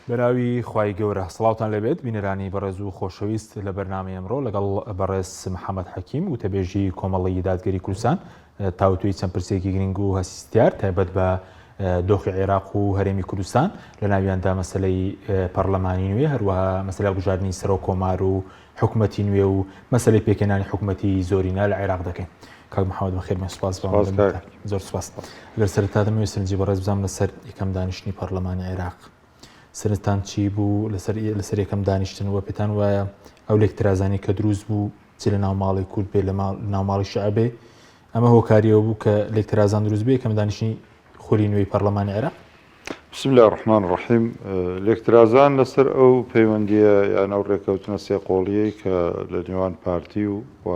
بەناوی خوای گەورە سڵاوتان لێبێت بینەرانی بەڕێز و خۆشەویست لە بەرنامەی ئەمڕۆ لەگەڵ بەڕێز محەممەد حەکیم وتەبێژی کۆمەڵی دادگەری کوردستان تاوتوێی چەند پرسێکی گرنگ و هەستیار تایبەت بە دۆخی عێراق و هەرێمی کوردستان لە ناویاندا مەسلەی پەرلەمانی نوێ هەروەها مەسەلەی هەڵبژاردنی سەرۆک کۆمار و حکومەتی نوێ و مەسەلەی پێکهێنانی حکومەتی زۆرینە لە عێراق دەکەین. کاک محەممەد بەخێر بێن سوپاس بۆ سپاس کاک. زۆر سوپاس. ئەگەر سەرەتا دەمەوێت سەرنجی بەڕێز بزانم لەسەر یەکەم دانیشتنی پەرلەمانی عێراق سەرنجتان چی بوو لەسەر لەسەر یەکەم دانیشتن و پێتان وایە ئەو لێکترازانی کە دروست بوو چ لە ناو ماڵی کورد بێ لە ناو ماڵی شیعە بێ ئەمە هۆکاریەوە بوو کە لێکترازان دروست بێ یەکەم دانیشتنی خولی نوێی پەرلەمانی عێراق؟ بسم اللە الرحمن الرحیم لێکترازان لەسەر ئەو پەیوەندییە یان ئەو ڕێکەوتنە سێقۆڵیەی کە لە نێوان پارتی و و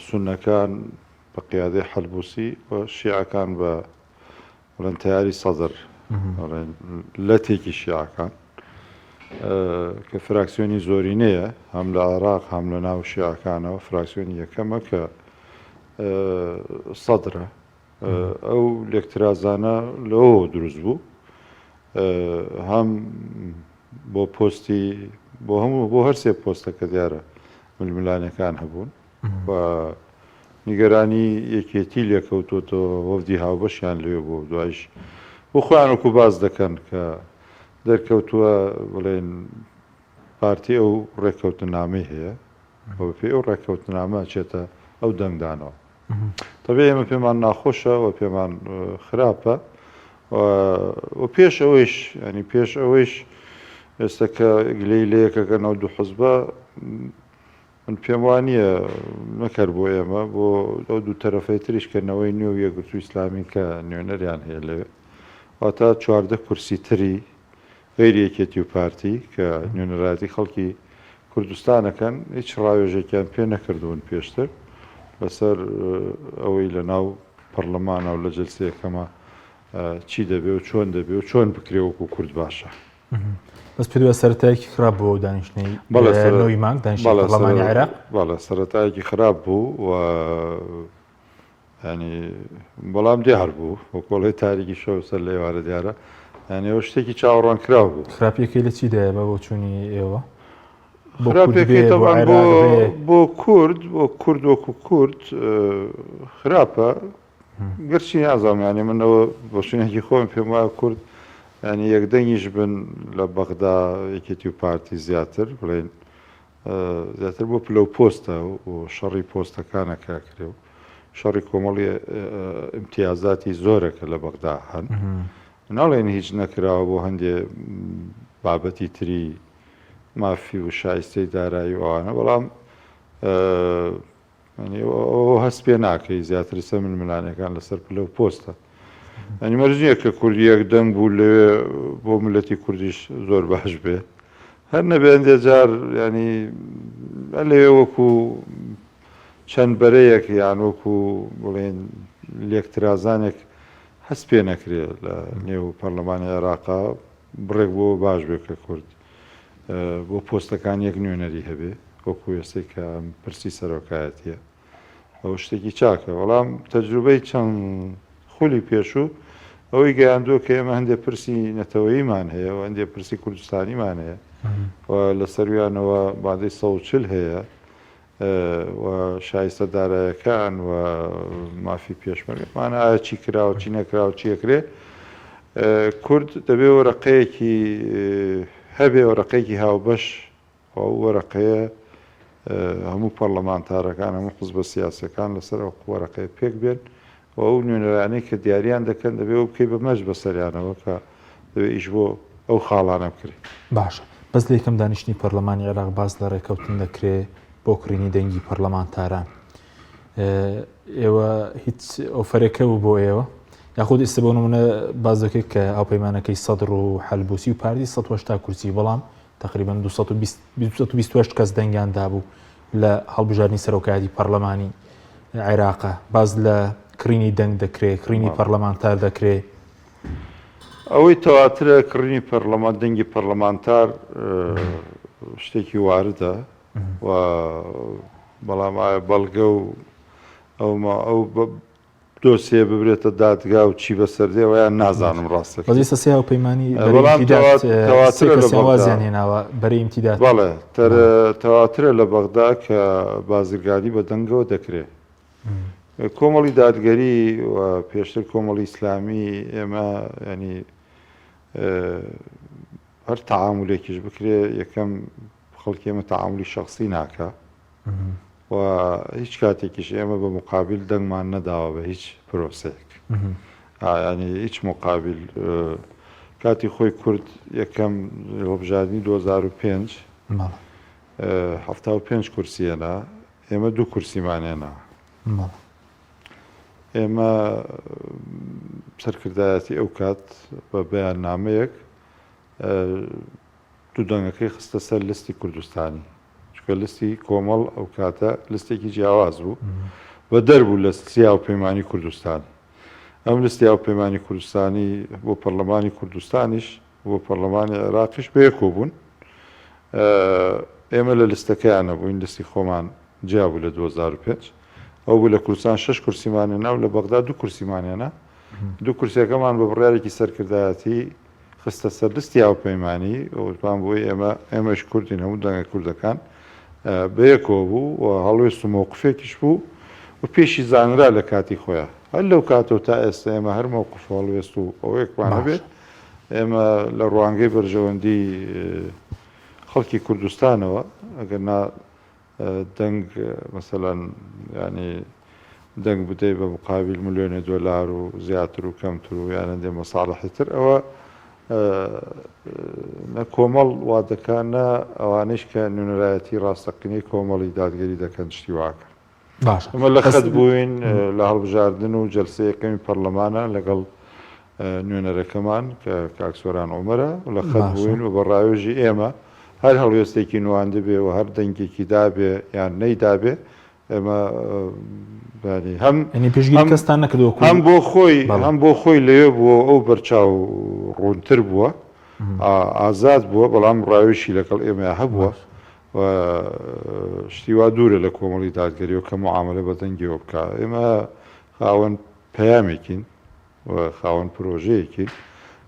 سوننەکان بە قیادەی حەلبوسی و شیعەکان بە بڵێن تەیاری سەدر بڵێن لەتێکی شیعەکان کە فراکسیۆنی زۆرینەیە هەم لە عێراق هەم لە ناو شیعەکانەوە فراکسیۆنی یەکەمە کە سەدرە ئەو لێکترازانە لەوەوە دروست بوو هەم بۆ پۆستی بۆ هەموو بۆ هەرسێ پۆستەکە دیارە ململانەکان هەبوون و نیگەرانی یەکێتی لێکەوتۆتەوە وەفدی هاوبەشیان لەوێ بۆ دوایش بۆ خۆیان وەکو باس دەکەن کە دەرکەوتووە بڵێن پارتی ئەو ڕێککەوتنامەی هەیە و بەپێی ئەو ڕێککەوتنامە ئەچێتە ئەو دەنگدانەوە. تەبعی ئێمە پێمان ناخۆشە و پێمان خراپە و پێش ئەوەیش ینی پێش ئەوەیش ئێستا کە گلەی لە یەکەکەن ئەو دوو حزبە من پێم وا نییە نەکەر بۆ ئێمە بۆ ئەو دوو تەرەفەی تریش کە نەوەی نوێ و یەکگرتوو ئیسلامی کە نوێنەریان هەیە لەوێ واتە 14 کورسی تری غەیری یەکێتی و پارتی کە نوێنەرایەتی خەڵکی کوردستان ئەکەن هیچ ڕاوێژێکیان پێ نەکردوون پێشتر لەسەر ئەوەی لە ناو پەڕلەمانە و لە جەلسە یەکەمە چی دەبێ و چۆن دەبێ و چۆن بکرێ وەکو کورد باشە. بەس پێت وایە سەرەتایەکی خراپ بوو ئەو دانیشتنەی بەڵێ سەر نۆی مانگ دانیشتنی بەڵێ پەڕلەمانی عێراق؟ بەڵێ سەرەتایەکی خراپ بوو و یانی بەڵام دیار بوو وەکۆڵێ تاریکی شەو سەر لە ئێوارە دیارە یانی ئەوە شتێکی چاوەڕوانکراو بوو. خراپیەکەی لە چیدایە بە بۆچوونی ئێوە؟ بۆ کورد خراپیەکەی بێ بۆ تەبعەن بۆ عێراق بێ؟ بۆ کورد بۆ کورد وەکو کورد خراپە گەرچی نازانم یانی من ئەوە بۆچوونێکی خۆم پێم وایە کورد یانی یەکدەنگیش بن لە بەغدا یەکێتی و پارتی زیاتر بڵێن زیاتر بۆ پلە و پۆستە و شەڕی پۆستەکانە کە ئەکرێ و شەڕی کۆمەڵی ئیمتیازاتی زۆرە کە لە بەغدا هەن ناڵێن هیچ نەکراوە بۆ هەندێ بابەتی تری مافی و شایستەی دارایی و ئەوانە بەڵام ئەوە هەست پێ ناکەی زیاتر سەر ململانێکان لەسەر پلە و پۆستە ئەنی مەرج نییە کە کورد یەک دەنگ بوو لەوێ بۆ ملەتی کوردیش زۆر باش بێ هەر نەبێ هەندێ جار ینی لەوێ وەکو چەند بەرەیەک یان وەکو بڵێن لێکترازانێک هەست پێ نەکرێ لە نێو پەرلەمانی عێراقا بڕێک بۆ باش بێ کە کورد بۆ پۆستەکان یەک نوێنەری هەبێ وەکو ئێستەی کە ئەم پرسی سەرۆکایەتیە ئەوە شتێکی چاکە بەڵام تەجروبەی چەند خولی پێشوو ئەوەی گەیاندووە کە ئێمە هەندێک پرسی نەتەوەییمان هەیە و هەندێک پرسی کوردستانیمان هەیە و لە سەرویانەوە مادەی 140 هەیە و شایستە دارایەکان و مافی پێشمەرگەمان ئایا چی کراوە چی نەکراوە چی ئەکرێ کورد دەبێ وەرەقەیەکی هەبێ وەرەقەیەکی هاوبەش ئەو وەرەقەیە هەموو پەرلەمانتارەکان هەموو حزبە سیاسەکان لەسەر ئەو وەرەقەیە پێک بێن و ئەو نوێنەرانەی کە دیاریان دەکەن دەبێ ئەو بکەی بە مەرج بەسەریانەوە کە دەبێ ئیش بۆ ئەو خاڵانە بکرێ. باشە بەس لە یەکەم دانیشتنی پەرلەمانی عێراق باس لە ڕێکەوتن دەکرێ بۆ کڕینی دەنگی پەرلەمانتاران ئێوە هیچ ئۆفەرێک هەبوو بۆ ئێوە یاخود ئێستا بۆ نمونە باس دەکرێت کە هاوپەیمانەکەی سەدر و حەلبوسی و پارتی 180 کورسی بەڵام تقریبا 228 کەس دەنگیان دابوو لە هەڵبژاردنی سەرۆکایەتی پەرلەمانی عێراقە باز لە کڕینی دەنگ دەکرێت کڕینی پەرلەمانتار دەکرێت ئەوەی تەواترە کڕینی پەرلەمان دەنگی پەرلەمانتار شتێکی واردە و بەڵام ئایا بەڵگە و ئەو ئەو. دۆسیە ببرێتە دادگا و چی بەسەر دێ ویان نازانم ڕاستەکەی. بەس ئێستا سێ هاوپەیمانی بەرەی بەڵام ئیمتیداد سێ تەواترە لە کەسیان بەغدا وازیان هێناوە بەرەی ئیمتیداد. بەڵێ تەواترە لە بەغدا کە بازرگانی بە دەنگەوە دەکرێ. کۆمەڵی دادگەری و پێشتر کۆمەڵی ئیسلامی ئێمە یانی هەر تەعامولێکیش بکرێ یەکەم خەڵکی ئێمە تەعامولی شەخسی ناکا و هیچ کاتێکیش ئێمە بە مقابل دەنگمان نەداوە بە هیچ پرۆسەیەک ینی هیچ مقابل کاتی خۆی کورد یەکەم هەڵبژاردنی 2005 75 کورسیەنا ئێمە دوو کورسیمانێنا ئێمە سەرکردایەتی ئەو کات بە بەیاننامەیەک دوو دەنگەکەی خستە سەر لستی کوردستانی چونکە لستی کۆمەڵ ئەو کاتە لستێکی جیاواز بوو بە دەربوو لە سیا و پەیمانی کوردستانی ئەم لستی هاوپەیمانی کوردستانی بۆ پەرلەمانی کوردستانیش بۆ پەرلەمانی عێراقیش بەیەکەوە بوون ئێمە لە لستەکەیان نەبووین لستی خۆمان جیا بوو لە 2005 ئەو بوو لە کوردستان شش کورسیمان هێنا و لە بەغدا دوو کورسیمان هێنا دوو کورسیەکەمان بە بڕیارێکی سەرکردایەتی خستە سەر لستی هاوپەیمانی وتمان بۆی ئێمە ئێمەش کوردین هەموو دەنگە کوردەکان بەیەکەوە بوو و هەڵوێست و مەوقفێکیش بوو و پێشی زانرا لە کاتی خۆیان هەر لەو کاتەوە تا ئێستا ئێمە هەر مەوقف و هەڵوێست و ئەوەیەکمان هەبێ ئێمە لە ڕوانگەی بەرژەوەندی خەڵکی کوردستانەوە ئەگەر نا دەنگ مەسەلەن یانی دەنگ بدەی بە مقابل ملیۆنێ دۆلار و زیاتر و کەمتر و یان هەندێ مەساڵحی تر ئەوە نە کۆمەڵ وا دەکا نە ئەوانەیش کە نوێنەرایەتی ڕاستەقینەی کۆمەڵی دادگەری دەکەن شتی واکەن. باشە ئەمە لە بەس خەت بووین لە هەڵبژاردن و جەلسەی یەکەمی پەرلەمانە لەگەڵ نوێنەرەکەمان کە کاک سۆران عومەرە لە خەت باشە بووین و بە ڕاوێژی ئێمە هەر هەڵوێستێکی نواندبێ و هەر دەنگێکی دابێ یان نەیدابێ ئێمە یانی هەم یعنی پشتگیری هەم کەستان نەکرد وەکو هەم بۆ خۆی بەڵێ هەم بۆ خۆی لەوێ بووە و ئەو بەرچاو ڕوونتر بووە ئازاد بووە بەڵام ڕاوێژی لەگەڵ ئێمە هەبووە باش و شتی وا دوورە لە کۆمەڵی دادگەریەوە کە موعامەلە بە دەنگیەوە بکا. ئێمە خاوەن پەیامێکین و خاوەن پرۆژەیەکین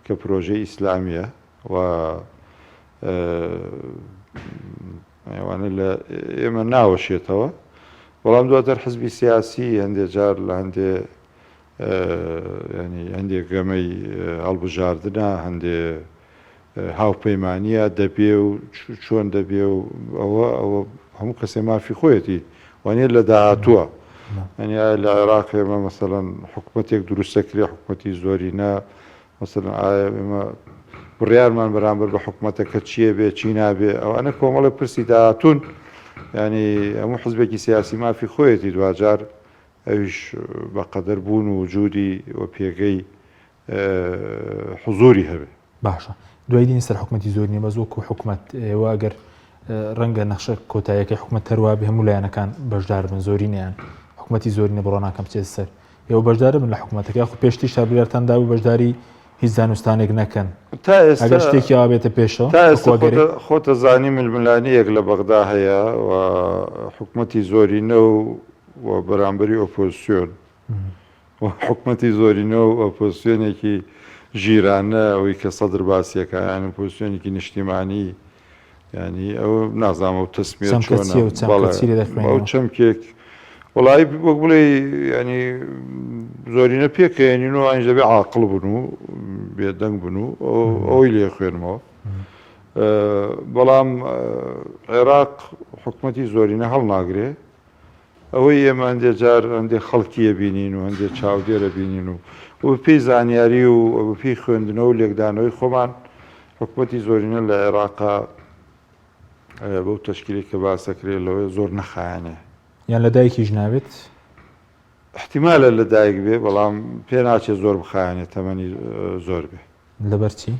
کە پرۆژەی ئیسلامییە و ئەوانە لە ئێمە ناوەشێتەوە. بەڵام دواتر حزبی سیاسی هەندێ جار لە هەندێ ینی هەندێ گەمەی هەڵبژاردنە هەندێ هاوپەیمانیە دەبێ و چۆن دەبێ و ئەوە ئەوە هەموو کەسێ مافی خۆیەتی وانە لە داهاتووە ئەنی ئایا لە عێراق ئێمە مەسەلەن حکوومەتێک دروستەکرێ حکوومەتی زۆرینە مەسەلەن ئایا ئێمە بڕیارمان بەرامبەر بە حکوومەتەکە چییە بێ چی نابێ ئەوانە کۆمەڵی پرسی داهاتوون ینی هەموو حزبێکی سیاسی مافی خۆیەتی دواجار ئەویش بەقەدەر بوون و وجودی و پێگەی حزوری هەبێ. باشە دوای دێنی سەر حکومەتی زۆر نیە بەس وەکو حکومەت ئێوە ئەگەر ڕەنگە نەخشە کۆتاییەکەی حکومەت هەروا بێ هەموو لایەنەکان بەشدار بن زۆرینەیان حکومەتی زۆرینە بڕۆ ناکەم بچێت سەر ئێوە بەشدار بن لە حکومەتەکە یاخود پێشتریش تا بریارتان دابوو بەشداری هیچ دانوستانێک نەکەن تا ئێستا ئەگەر شتێکی ئاوا بێتە پێشەوە تا ئێستا وەکو ئەگەرێک خۆتە خۆتە زانی ململانێیەک لە بەغدا هەیە و حکومەتی زۆرینە و و بەرامبەری ئۆپۆزسیۆن و حکومەتی زۆرینە و ئۆپۆزسیۆنێکی ژیرانە ئەوەی کە سەدر باسیەکە یان ئۆپۆزسیۆنێکی نیشتیمانی ینی ئەو نازانم ئەو تەسمیە چەمکە چۆنە چییە و چەمکە بەڵێ چی لێ ئەو دەخوێنەوە؟ چەمکێک وەڵی وەک بڵێ ینی زۆرینە پێکەیەنین و ئەنج دەبێ عاقڵ بن و بێدەنگ بن و ئەوەی لێ خوێنمەوە بەڵام عێراق حکومەتی زۆرینە هەڵناگرێ ئەوەی ئێمە هەندێ جار هەندێ خەڵکی ئەبینین و هەندێ چاودێر ئەبینین و و بە پێی زانیاری و بە پێی خوێندنەوە و لێکدانەوەی خۆمان حکومەتی زۆرینە لە عێراقا بەو تەشکیلەی کە باس دەکرێت لەوەیە زۆر نەخایەنێ. یان لە دایکیش نابێت؟ ئیحتیمالە لە دایک بێ بەڵام پێ ناچێت زۆر بخایەنێ تەمەنی زۆر بێ. لەبەر چی؟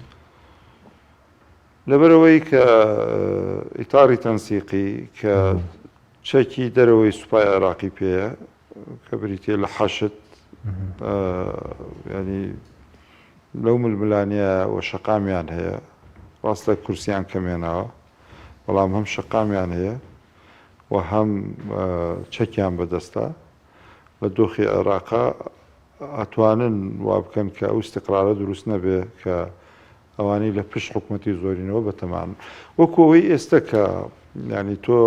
لەبەرئەوەی کە ئیتاری تەنسیقی کە چەکی دەرەوەی سوپای عێراقی پێیە کە بریتیە لە حەشد ینی لەو ململانیە و شەقامیان هەیە ڕاستە کورسیان کەمێناوە بەڵام هەم شەقامیان هەیە و هەم چەکیان بەدەستە لە دۆخی عێراقا. ئەتوانن وا بکەن کە ئەو ئیستیقرارە دروست نەبێ کە ئەوانەی لە پشت حکومەتی زۆرینەوە بەتەمان وەکو ئەوەی ئێستا کە یانی تۆ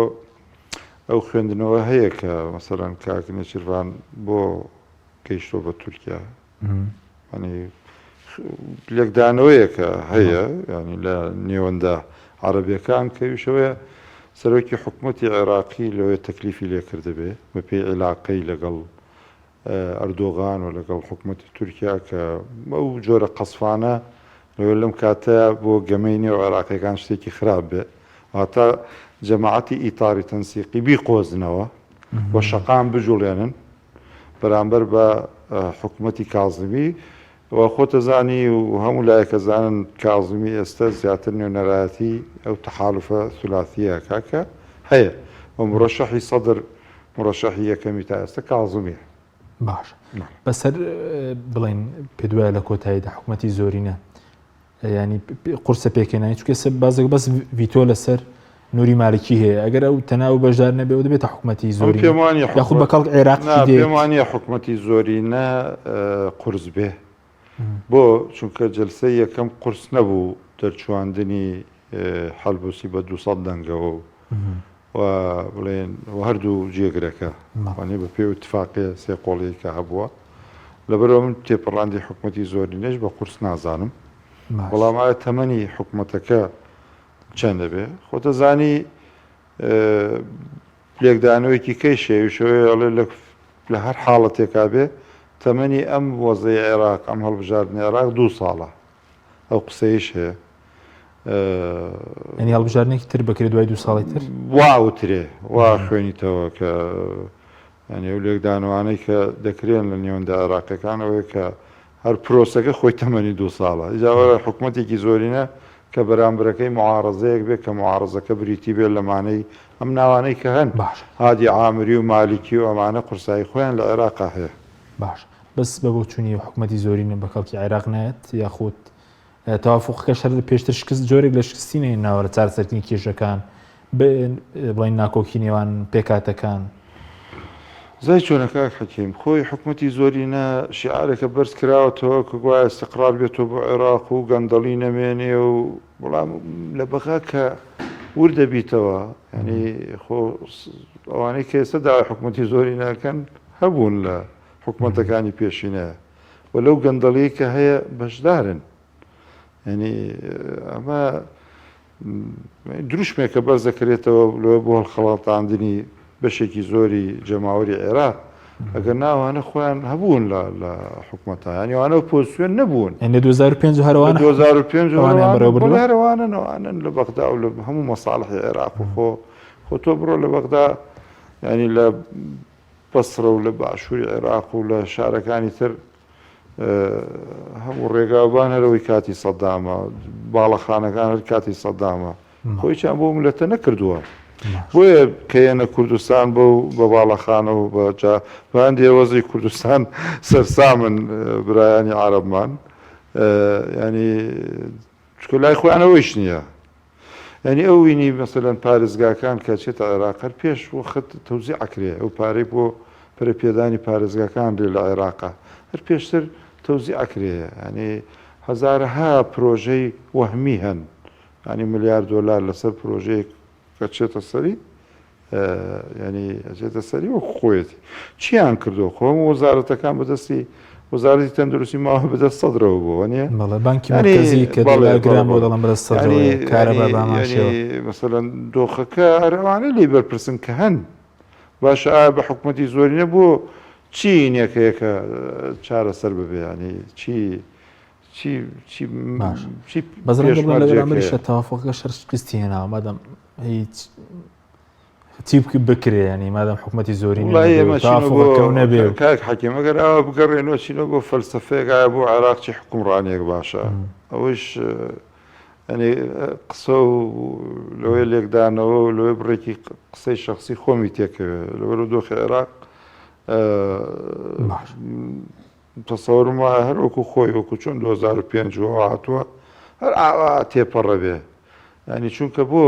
ئەو خوێندنەوە هەیە کە مەسەلەن کاک نێچیرڤان بۆ گەیشتۆ بە تورکیا ینی لێکدانەوەیەکە هەیە ینی لە نێوەندە عەرەبیەکان کە ئەویشەوەیە سەرۆکی حکوومەتی عێراقی لەوێ تەکلیفی لێکردبێ بەپێی عیلاقەی لەگەڵ ئەردۆغان و لەگەڵ حکومەتی تورکیا کە ئەو جۆرە قەسفانە لەوێ لەم کاتەیا بۆ گەمەی نێو عێراقیەکان شتێکی خراپ بێ واتە جەماعەتی ئیتاری تەنسیقی بیقۆزنەوە و شەقام بجوڵێنن بەرامبەر بە حکومەتی کازمی و خۆتەزانی و هەموو لایەکەزانن کازمی ئێستا زیاتر نوێنەرایەتی ئەو تەحالفە سولاسیە کاکە هەیە و مرەشەحی سەدر مورەشەحی یەکەمی تا ئێستا کازمیە. باشە بەسەر بڵێن پێت وایە لە کۆتاییدا حکوومەتی زۆرینە ینی قورسە پێکێنانی چکە سە بازێک بەس ڤیتۆ لەسەر نوری مالکی هەیە ئەگەر ئەو تەناو بەشدار نەبێ و دەبێتە حکوومەتی زۆری پێمانی یاخود بە کەڵک عێراق پێمانە حکوومەتی زۆرینە قورس بێ بۆ چونکە جلسەی یەکەم قورس نەبوو دەرچواندنی حەلبوسی بە 200 دەنگەوە و و بڵێن و هەردوو جێگرەکە وانێ بە پێی ئیتفاقێ سێ قۆڵیی کە هەبووە لەبەرئەوە من تێپەڕاندی حکومەتی زۆرینەش بە قورس نازانم بەڵام ئایا تەمەنی حکومەتەکە چەند دەبێ خۆتەزانی لێکدانەوەیەکی کەی شێویشەوەی ئەڵێ لە هەر حاڵەتێکا بێ تەمەنی ئەم وەزەی عێراق ئەم هەڵبژاردنی عێراق دوو ساڵە ئەو قسەیش هەیە. یانی هەڵبژاردنێکی تر بکرێت دوای دوو ساڵی تر؟ وا ئەوترێ، وا خوێنیتەوە کە یانی ئەو لێکدانەوانەی کە دەکرێن لە نێوەندە عێراقیەکان ئەوەیە کە هەر پرۆسەکە خۆی تەمەنی دوو ساڵە. ئیجا وەرە حکومەتێکی زۆرینە کە بەرامبەرەکەی معارەزەیەک بێ کە معارەزەکە بریتی بێت لەمانەی ئەم ناوانەی کە هەن باشە. هادی عامری و مالیکی و ئەمانە قورسایی خۆیان لە عێراقا هەیە. باشە بەس بە بۆچوونی حکومەتی زۆرینە بە کەڵکی عێراق نایەت یاخود تەوافوقەکەش هەر پێشتر شکست جۆرێک لە شکستی نەهێناوە لە چارەسەرکردنی کێشەکان بڵێن ناکۆکی نێوان پێکهاتەکان. زای چۆنە کاک حەکیم خۆی حکومەتی زۆرینە شیعارێکە بەرز کراوەتەوە کە گوایە ئیستقرار بێتەوە بۆ عێراق و گەندەڵی نەمێنێ و بەڵام لە بەغا کە ورد دەبیتەوە یعنی خۆ ئەوانەی کە ئێستا داوای حکومەتی زۆرینە ئەکەن هەبوون لە حکومەتەکانی پێشینە و لەو گەندەڵیەی کە هەیە بەشدارن یعنی ئەمە دروشمێکە بەرز دەکرێتەوە لەوە بۆ هەڵخەڵاتاندنی بەشێکی زۆری جەماوەری عێراق ئەگەر ناوانە خۆیان هەبوون لە لە حکومەتە یعنی ئەوانە ئۆپۆزسیۆن نەبوون یعنی 2005 هەروانە 2005 هەروانە هەروانن ئەوانن لە بەغدا و لە هەموو مەساڵحی عێراق و خۆ خۆ تۆ بڕۆ لە بەغدا یعنی لە بەسرە و لە باشووری عێراق و لە شارەکانی تر هەموو ڕێگاوبان هەر ئەوەی کاتی سەدامە، باڵەخانەکان هەر کاتی سەدامە، خۆ هیچیان بۆ میللەتە نەکردووە. بۆیە کە یەنە کوردستان بۆ بە باڵەخانە و بە جا بە هەندێ وەزعی کوردستان سەرسامن برایانی عەرەبمان ینی چونکە لای خۆیان ئەوەیش نییە. یانی ئەو وینی مەسەلەن پارێزگاکان کە چێتە عێراق هەر پێش وەخت تەوزیع ئەکرێ ئەو پارەی بۆ پەرەپێدانی پارێزگاکان رێ لە عێراقا هەر پێشتر تەوزیع ئەکرێ یانی هەزارەها پرۆژەی وەهمی هەن یانی ملیار دۆلار لەسەر پرۆژەیەک کە چێتە سەری یانی ئەچێتە سەری وەکو خۆیەتی چیان کردو خۆ هەموو وەزارەتەکان بەدەستی وەزارەتی تەندروستی ماوە بەدەست سەدرەوە بووە نیە بەڵێ بانکی مەرکەزی کە دۆلار گران بۆ دەڵێن بەدەست سەدرەوەیە کارەبا بە هەمان شێوە مەسەلەن دۆخەکە هەر ئەوانەی لێی بەرپرسن کە هەن باشە ئایا بە حکومەتی زۆرینە بۆ چی نیەکەیەکە چارەسەر ببێ ینی چی چی چی باش چی بەس ڕەنگە بڵێن لە بەرامبەریشە تەوافقەکە شەر شکستی هێناوە مادام هیچ چی بکرێ ینی مادام حکوومەتی زۆری نەبێ کاک حەکیم ئەگەر ئاوا بگەڕێنەوە چینەوە بۆ فەلسەفەیەک ئایا بۆ عێراق چی حکومڕانیەک باشە ئەوەیش ینی قسە و لەوەی لێکدانەوە و لەوەی بڕێکی قسەی شخصی خۆمی تێکەوێ لەوەرە دۆخی عێراق تەسەورم وایە هەر وەکو خۆی وەکو چۆن 2005 وە هاتووە هەر ئاوا تێپەڕە بێ ینی چونکە بۆ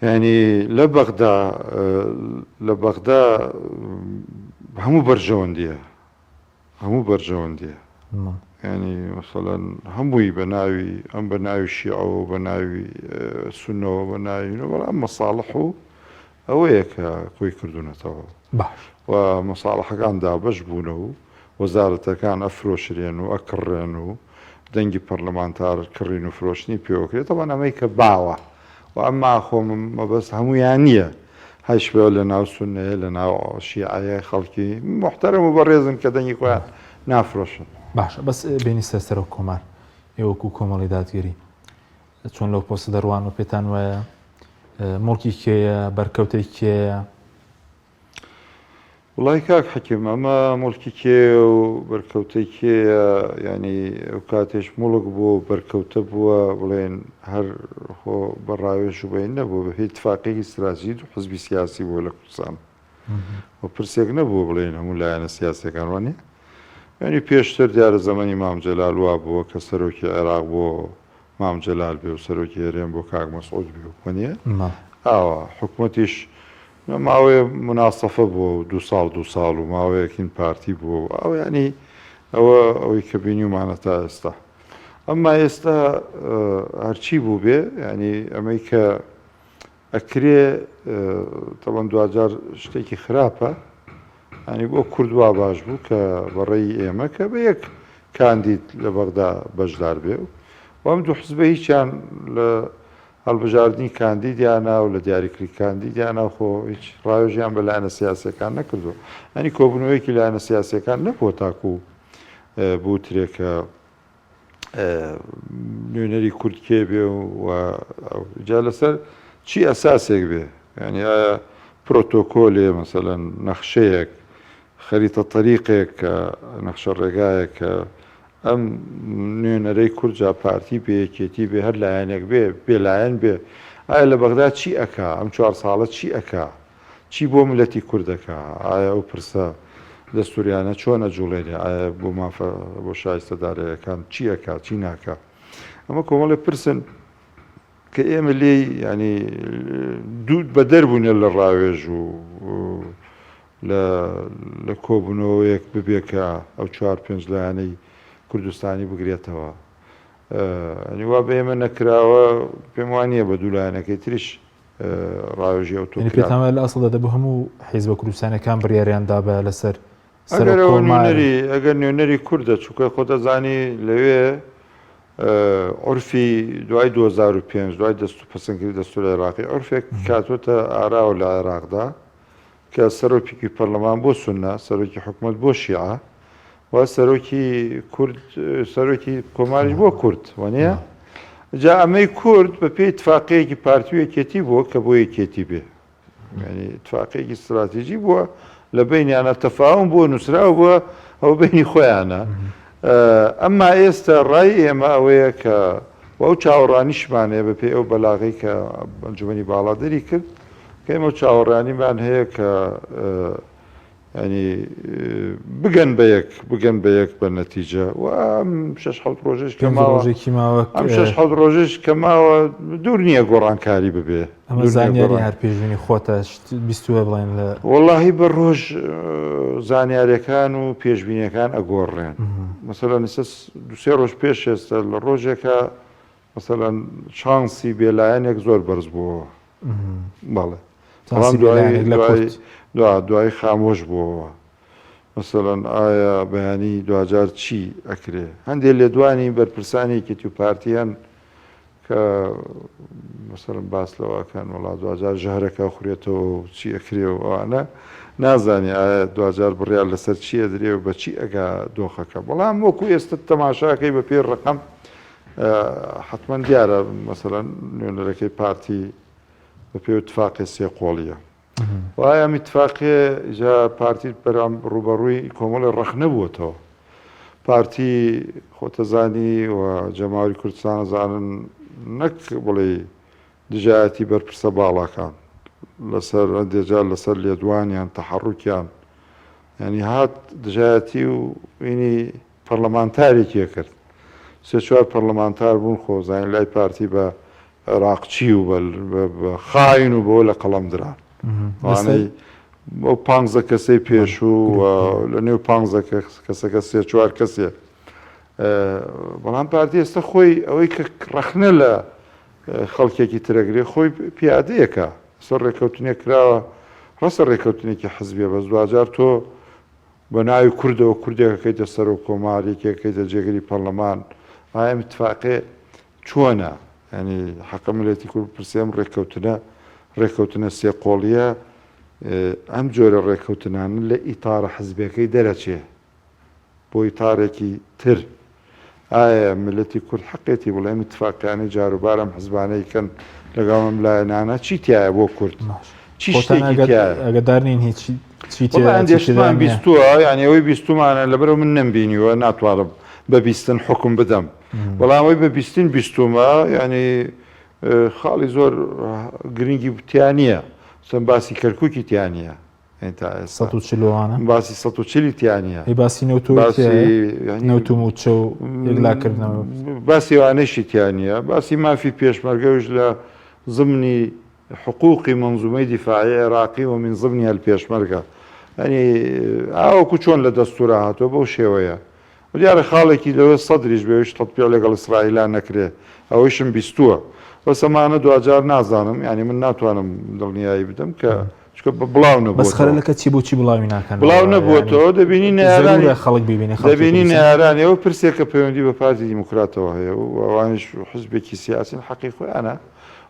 ینی لە بەغدا لە بەغدا هەموو بەرژەوەندیە. هەموو بەرژەوەندیە یانی مەسەلەن هەمووی بە ناوی ئەم بە ناوی شیعەوە بە ناوی سونەوە بە ناوی بەڵام مەساڵح و ئەوەیە کە کۆی کردوونەتەوە باش و مەساڵحەکان دابەش بوونە و وەزارەتەکان ئەفرۆشرێن و ئەکڕێن و دەنگی پەرلەمانتار کڕین و فرۆشتنی پێوەکرێت تەبعەن ئەمەی کە باوە و ئەمما خۆ مەبەست هەموویان نییە هەش بێ لە ناو سوننەیە لە ناو شیعەیە خەڵکی موحتەرەم و بەڕێزن کە دەنگی خۆیان نافرۆشن. باشە بەس بێنی سەر سەرۆک کۆمار ئێوە وەکو کۆمەڵی دادگەری چۆن لەو پۆستە دەڕوان و پێتان وایە موڵکی کێیە بەرکەوتەی کێیە؟ وڵای کاک حەکیم ئەمە موڵکی کێیە و بەرکەوتەی کێیە یانی ئەو کاتێش موڵک بووە و بەرکەوتە بووە بڵێن هەر خۆ بە ڕاوێژ و بەین نەبووە بە پێی تفاقێکی ستراتیژی دوو حزبی سیاسی بووە لە کوردستان و پرسێک نەبووە بڵێن هەموو لایەنە سیاسیەکان وانە یعنی پێشتر دیارە زەمەنی مام جەلال وا بووە کە سەرۆکی عێراق بۆ مام جەلال بێ و سەرۆکی هەرێم بۆ کاک مەسعود بێ و وەنیە؟ ئاوا حکومەتیش ماوەیە موناسەفە بووە و دووساڵ دووساڵ و ماوەیەک هین پارتی بووە و ئەو یانی ئەوە ئەوەی کە بینیومانە تا ئێستا ئەمما ئێستا هەرچی بوو بێ ینی ئەمەی کە ئەکرێ تەبەن دواجار شتێکی خراپە ینی بۆ کورد وا باش بوو کە بەڕێی ئێمە کە بە یەک کاندید لە بەغدا بەشدار بێ و ئەم دوو حزبە هیچیان لە هەڵبژاردنی کاندیدیانە و لە دیاریکری کاندیدیانە خۆ هیچ ڕاوێژیان بە لایەنە سیاسیەکان نەکردووە ئەنی کۆبوونەوەیەکی لایەنە سیاسیەکان نەبووە تاکو بوترێ کە نوێنەری کورد کێ بێ و جا لەسەر چی ئەساسێک بێ یعنی ئایا پرۆتۆکۆلێ مەسەلەن نەخشەیەک خەریتە تەریقێک کە نەخشە ڕێگایەک کە ئەم نوێنەرەی کورد جا پارتی بێ یەکێتی بێ هەر لایەنێک بێ بێ لایەن بێ ئایا لە بەغدا چی ئەکا ئەم چوار ساڵە چی ئەکا چی بۆ میللەتی کورد ئەکا ئایا ئەو پرسە دەستوریانە چۆن ئەجوڵێنێ ئایا بۆ مافە بۆ شایستە دارایەکان چی ئەکا چی ناکا ئەمە کۆمەڵێ پرسن کە ئێمە لێی ینی دوو بەدەر بوونە لە ڕاوێژ و لە لە کۆبوونەوەیەک ببێ کە ئەو چوار پێنج لایەنەی کوردستانی بگرێتەوە. یانی وا بە ئێمە نەکراوە، پێم وا نییە بە دوو لایەنەکەی تریش ڕاوێژی ئەوتۆ یانی کرابێ. پێتان وایە لە ئەسڵدا دەبوو هەموو حیزبە کوردستانییەکان بڕیاریان دابایە لەسەر ئەگەر سەرۆک ئەوە کۆمار؟ نوێنەری ئەگەر نوێنەری کوردە چونکە خۆت ئەزانی لەوێ عورفی دوای 2005 دوای دەست و پەسەندکردنی دەستوری عێراقی عورفێک کاتوەتە ئاراوە لە عێراقدا کە سەرۆکیکی پەرلەمان بۆ سوننە، سەرۆکی حکومەت بۆ شیعە و سەرۆکی کورد سەرۆکی کۆماریش بۆ کورد وانە جا ئەمەی کورد بە پێی اتفاقەیەکی پارتی و یەکێتی بووە کە بۆ یەکێتی بێ ینی اتفاقەیەکی استراتیژی بووە لە بینیانە تەفاوم بۆ نووسراو بووە ئەو بینی خۆیانە ئەمما ئێستا ڕای ئێمە ئەوەیە کە ئەو چاوەڕانیشمان هەیە بەپێی ئەو بەلاغەی کە ئەنجومەنی باڵا دەری کرد کە ئێمە چاوەڕانیمان هەیە کە ینی بگەن بە یەک بگەن بە یەک بە نەتیجە و ئەم شش حەوت ڕۆژێش کە ماوە ڕۆژێکی ماوە ئەم شش حەوت ڕۆژێش کە ماوە دوور نییە گۆڕانکاری ببێ ئەمە زانیاری هەر پێشبینی خۆتە بیستووە بڵێن لە وەڵاهی بە ڕۆژ زانیاریەکان و پێشبینیەکان ئەگۆڕێن مەسەلەن ئێستا دوسێ ڕۆژ پێش ئێستا لە ڕۆژێکە مەسەلەن چانسی بێلایەنێک زۆر بەرز بووەوە بەڵێ بەڵام دوایی دوایی خامۆش بووەوە مەسەلەن ئایا بەیانی دواجار چی ئەکرێ هەندێک لێدوانی بەرپرسانی یەکێتی و پارتی هەن کە مەسەلەن باس لەوە ئەکەن وەڵا دواجار ژەهرەکە ئەخورێتەوە و چی ئەکرێ و ئەوانە نازانی ئایا دواجار بڕیار لەسەر چی ئەدرێ و بە چی ئەگا دۆخەکە بەڵام وەکو ئێستا تەماشاکەی بە پێی ڕەقەم حتمما دیارە مەسەلەن نوێنەرەکەی پارتی بە پێی اتفاقی سێ قۆڵیە وایە ئەم ئیتفاقیە جا پارتی بەرام ڕووبەڕووی کۆمەڵی ڕەخنە بووەتەوە. پارتی خۆتەزانی و جەماوەری کوردستان ئەزانن نەک بڵێی دژایەتی بەرپرسە باڵاکان لەسەر هەندێ جار لەسەر لێدوانیان تەحەڕوکیان یانی هات دژایەتی و ئینی پەڕلەمانتارێکی کرد سێ چوار پەڕلەمانتار بوون خۆ زانین لای پارتی بە عێراقچی و بە خاین و بەوە لە قەڵەم دران. ئەوانەی ئەو پانزە کەسەی پێشوو و لە نێو پانزە کەسەکە سێ چوار کەسێ بەڵام پارتی ئێستا خۆی ئەوەی کە ڕەخنە لە خەڵکێکی ترەگرێ خۆی پیادەیەکە سەر ڕێککەوتنێک کراوە ڕاستە ڕێککەوتنێکی حزبیە بەس دواجار تۆ بە ناوی کوردەوە کوردێکەکەیتە سەرۆک کۆمار یەکێکەکەیتە جێگری پەرلەمان ئایا ئەم اتفاقێ چۆنە یانی حەقە میللەتی کورد بپرسێ ئەم ڕێککەوتنە ڕێککەوتنە سێقۆڵیە ئەم جۆرە ڕێککەوتنانە لە ئیتارە حزبەکەی دەرەچێ بۆ ئیتارێکی تر ئایا میللەتی کورد حەقێتی بڵێ ئەم اتفاقیانەی جاروبار ئەم حزبانەی کەن لەگەڵ ئەم لایەنانە چی تایە بۆ کورد چی شتێکی تایە ئەگەدار نین هیچ چی تایە هەندێک شتمان بیستووە یانی ئەوەی بیستومانە لەبەرەوە من نەمبینیوە ناتوانم بە بیستن حوکم بدەم بەڵام ئەوەی بە بیستن بیستومە یانی خاڵی زۆر گرنگی تیا نییە چەند باسی کەرکوکی تیا نییە 140 وانە باسی 140 تیا نییە هی باسی نەوت و نەوت و موچە و یەکلاکردنەوە باسی وانەشی تیا نییە باسی مافی پێشمەرگەوش لە زمنی حقوقی منظومەی دیفاعی عێراقی و من ضمنها الپێشمەرگە یعنی ئاوەکو چۆن لە دەستورا هاتووە بەو شێوەیە و دیارە خاڵێکی لەوێ سەدریش بێ ئەویش تەتبیع لەگەڵ ئیسرائیلا نەکرێ ئەوەیشم بیستووە بەس ئەمانە دواجار نازانم یانی من ناتوانم دڵنیایی بدەم کە چونکە بڵاو بەس نەبووەتەوە خەلەلەکە چی بۆچی بڵاوی ناکەنەوە بڵاو یانی نەبووەتەوە دەبینی نەیارانی زەرورە خەڵک بیبینێ خەڵکی دەبینی کوردستان نەیارانی ئەوە پرسێکە پەیوەندی بە پارتی دیموکراتەوە هەیە و ئەوانیش حزبێکی سیاسین حەقی خۆیانە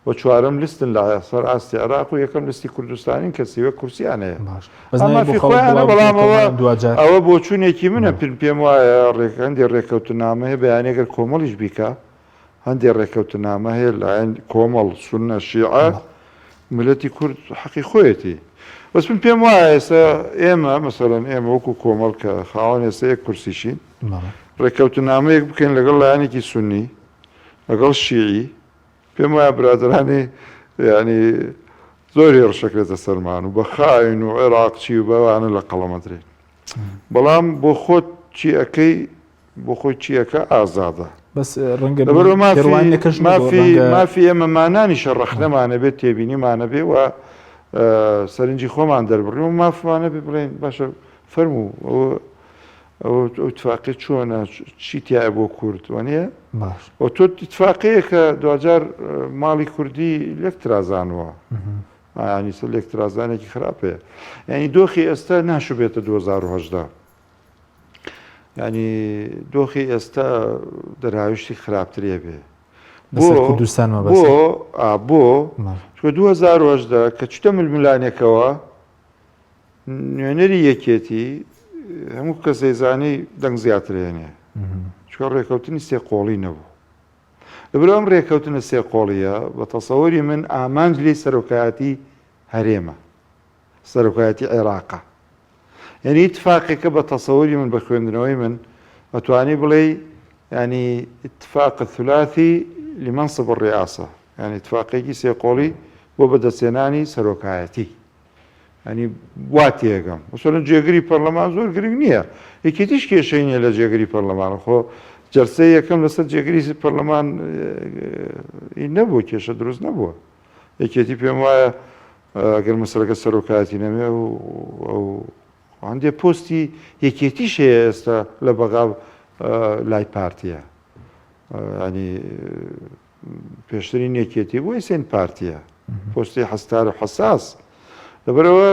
و چوارەم لیستن لە سەر ئاستی عێراق و یەکەم لیستی کوردستانین کە 31 کورسیان هەیە. باش بەس ئەمە ناوی بۆ مافی خەڵک خۆیانە بڵاو بەڵام بکرێتەوە ئەوە مانە دواجار ئەوە بۆچوونێکی منە بەڵێ. پن پێم وایە ڕێک هەندێ ڕێککەوتنامە هەیە بەیانی گەر کۆمەڵیش بیکا هەندێ ڕێککەوتنامە هەیە لایەن کۆمەڵ سوننە شیعە بەڵێ. میللەتی کورد حەقی خۆیەتی بەس من پێم وایە ئێستا ئێمە مەسەلەن ئێمە وەکو کۆمەڵ کە خاوەن ئێستا یەک کورسیشین بەڵێ. ڕێککەوتنامەیەک بکەین لەگەڵ لایەنێکی سوننی لەگەڵ شیعی پێم وایە برادەرانی یانی زۆر هێڕشەکرێتە سەرمان و بە خاین و عێراقچی و بەوانە لە قەڵەم ئەدرێن بەڵام بۆ خۆت چی ئەکەی بۆ خۆی چیەکە ئازادە بەس ڕەنگە لەبەرەوە مافی مافی مافی ئێمە مانانیشە ڕەخنەمانە بێت تێبینیمانە بێ و سەرنجی خۆمان دەربڕین و مافمانە بێ بڵێن باشە فەرموو ئەوە ئەوە ئەو ئیتفاقیە چۆنە چی تیایە بۆ کورد وانیە؟ باش. و تۆ ئیتفاقەیەکە دواجار ماڵی کوردی لێک ترازانوە یانی سە لێک ترازانێکی خراپەیە یعنی دۆخی ئێستا ناشبێتە 2018 ینی دۆخی ئێستا دەراویشتی خراپترێ بێ بۆ کوردستان بۆ بۆ 2018 کە چتە ململانێکەوە نوێنەری یەکێتی هەموو کەس دەیزانی دەنگ زیاتر هێنێ چونکە ڕێکەوتنی سێ قۆڵی نەبوو لەبەر ئەم ڕێکەوتنە سێ قۆڵیە بە تەسەوری من ئامانج لێی سەرۆکایەتی هەرێمە سەرۆکایەتی عێراقە یعنی اتفاقێکە بە تەسەوری من بە خوێندنەوەی من ئەتوانی بڵێ ینی اتفاق ثلاثی لمنصب الرئاسة یعنی اتفاقێکی سێ قۆڵی بۆ بەدەستهێنانی سەرۆکایەتی یانی وا تێگەم مەسەلەن جێگری پەرلەمان زۆر گرنگ نییە یەکێتیش کێشەی نییە لە جێگری پەرلەمان خۆ جەلسەی یەکەم لەسەر جێگری پەرلەمان نەبوو کێشە دروست نەبووە یەکێتی پێم وایە ئەگەر مەسەلەکە سەرۆکایەتی نەمێ و ئەو هەندێک پۆستی یەکێتیش هەیە ئێستا لە بەغا لای پارتیە ینی پێشترین یەکێتی بوو ئێستا پارتیە پۆستی حەستار و حەساس لەبەرەوە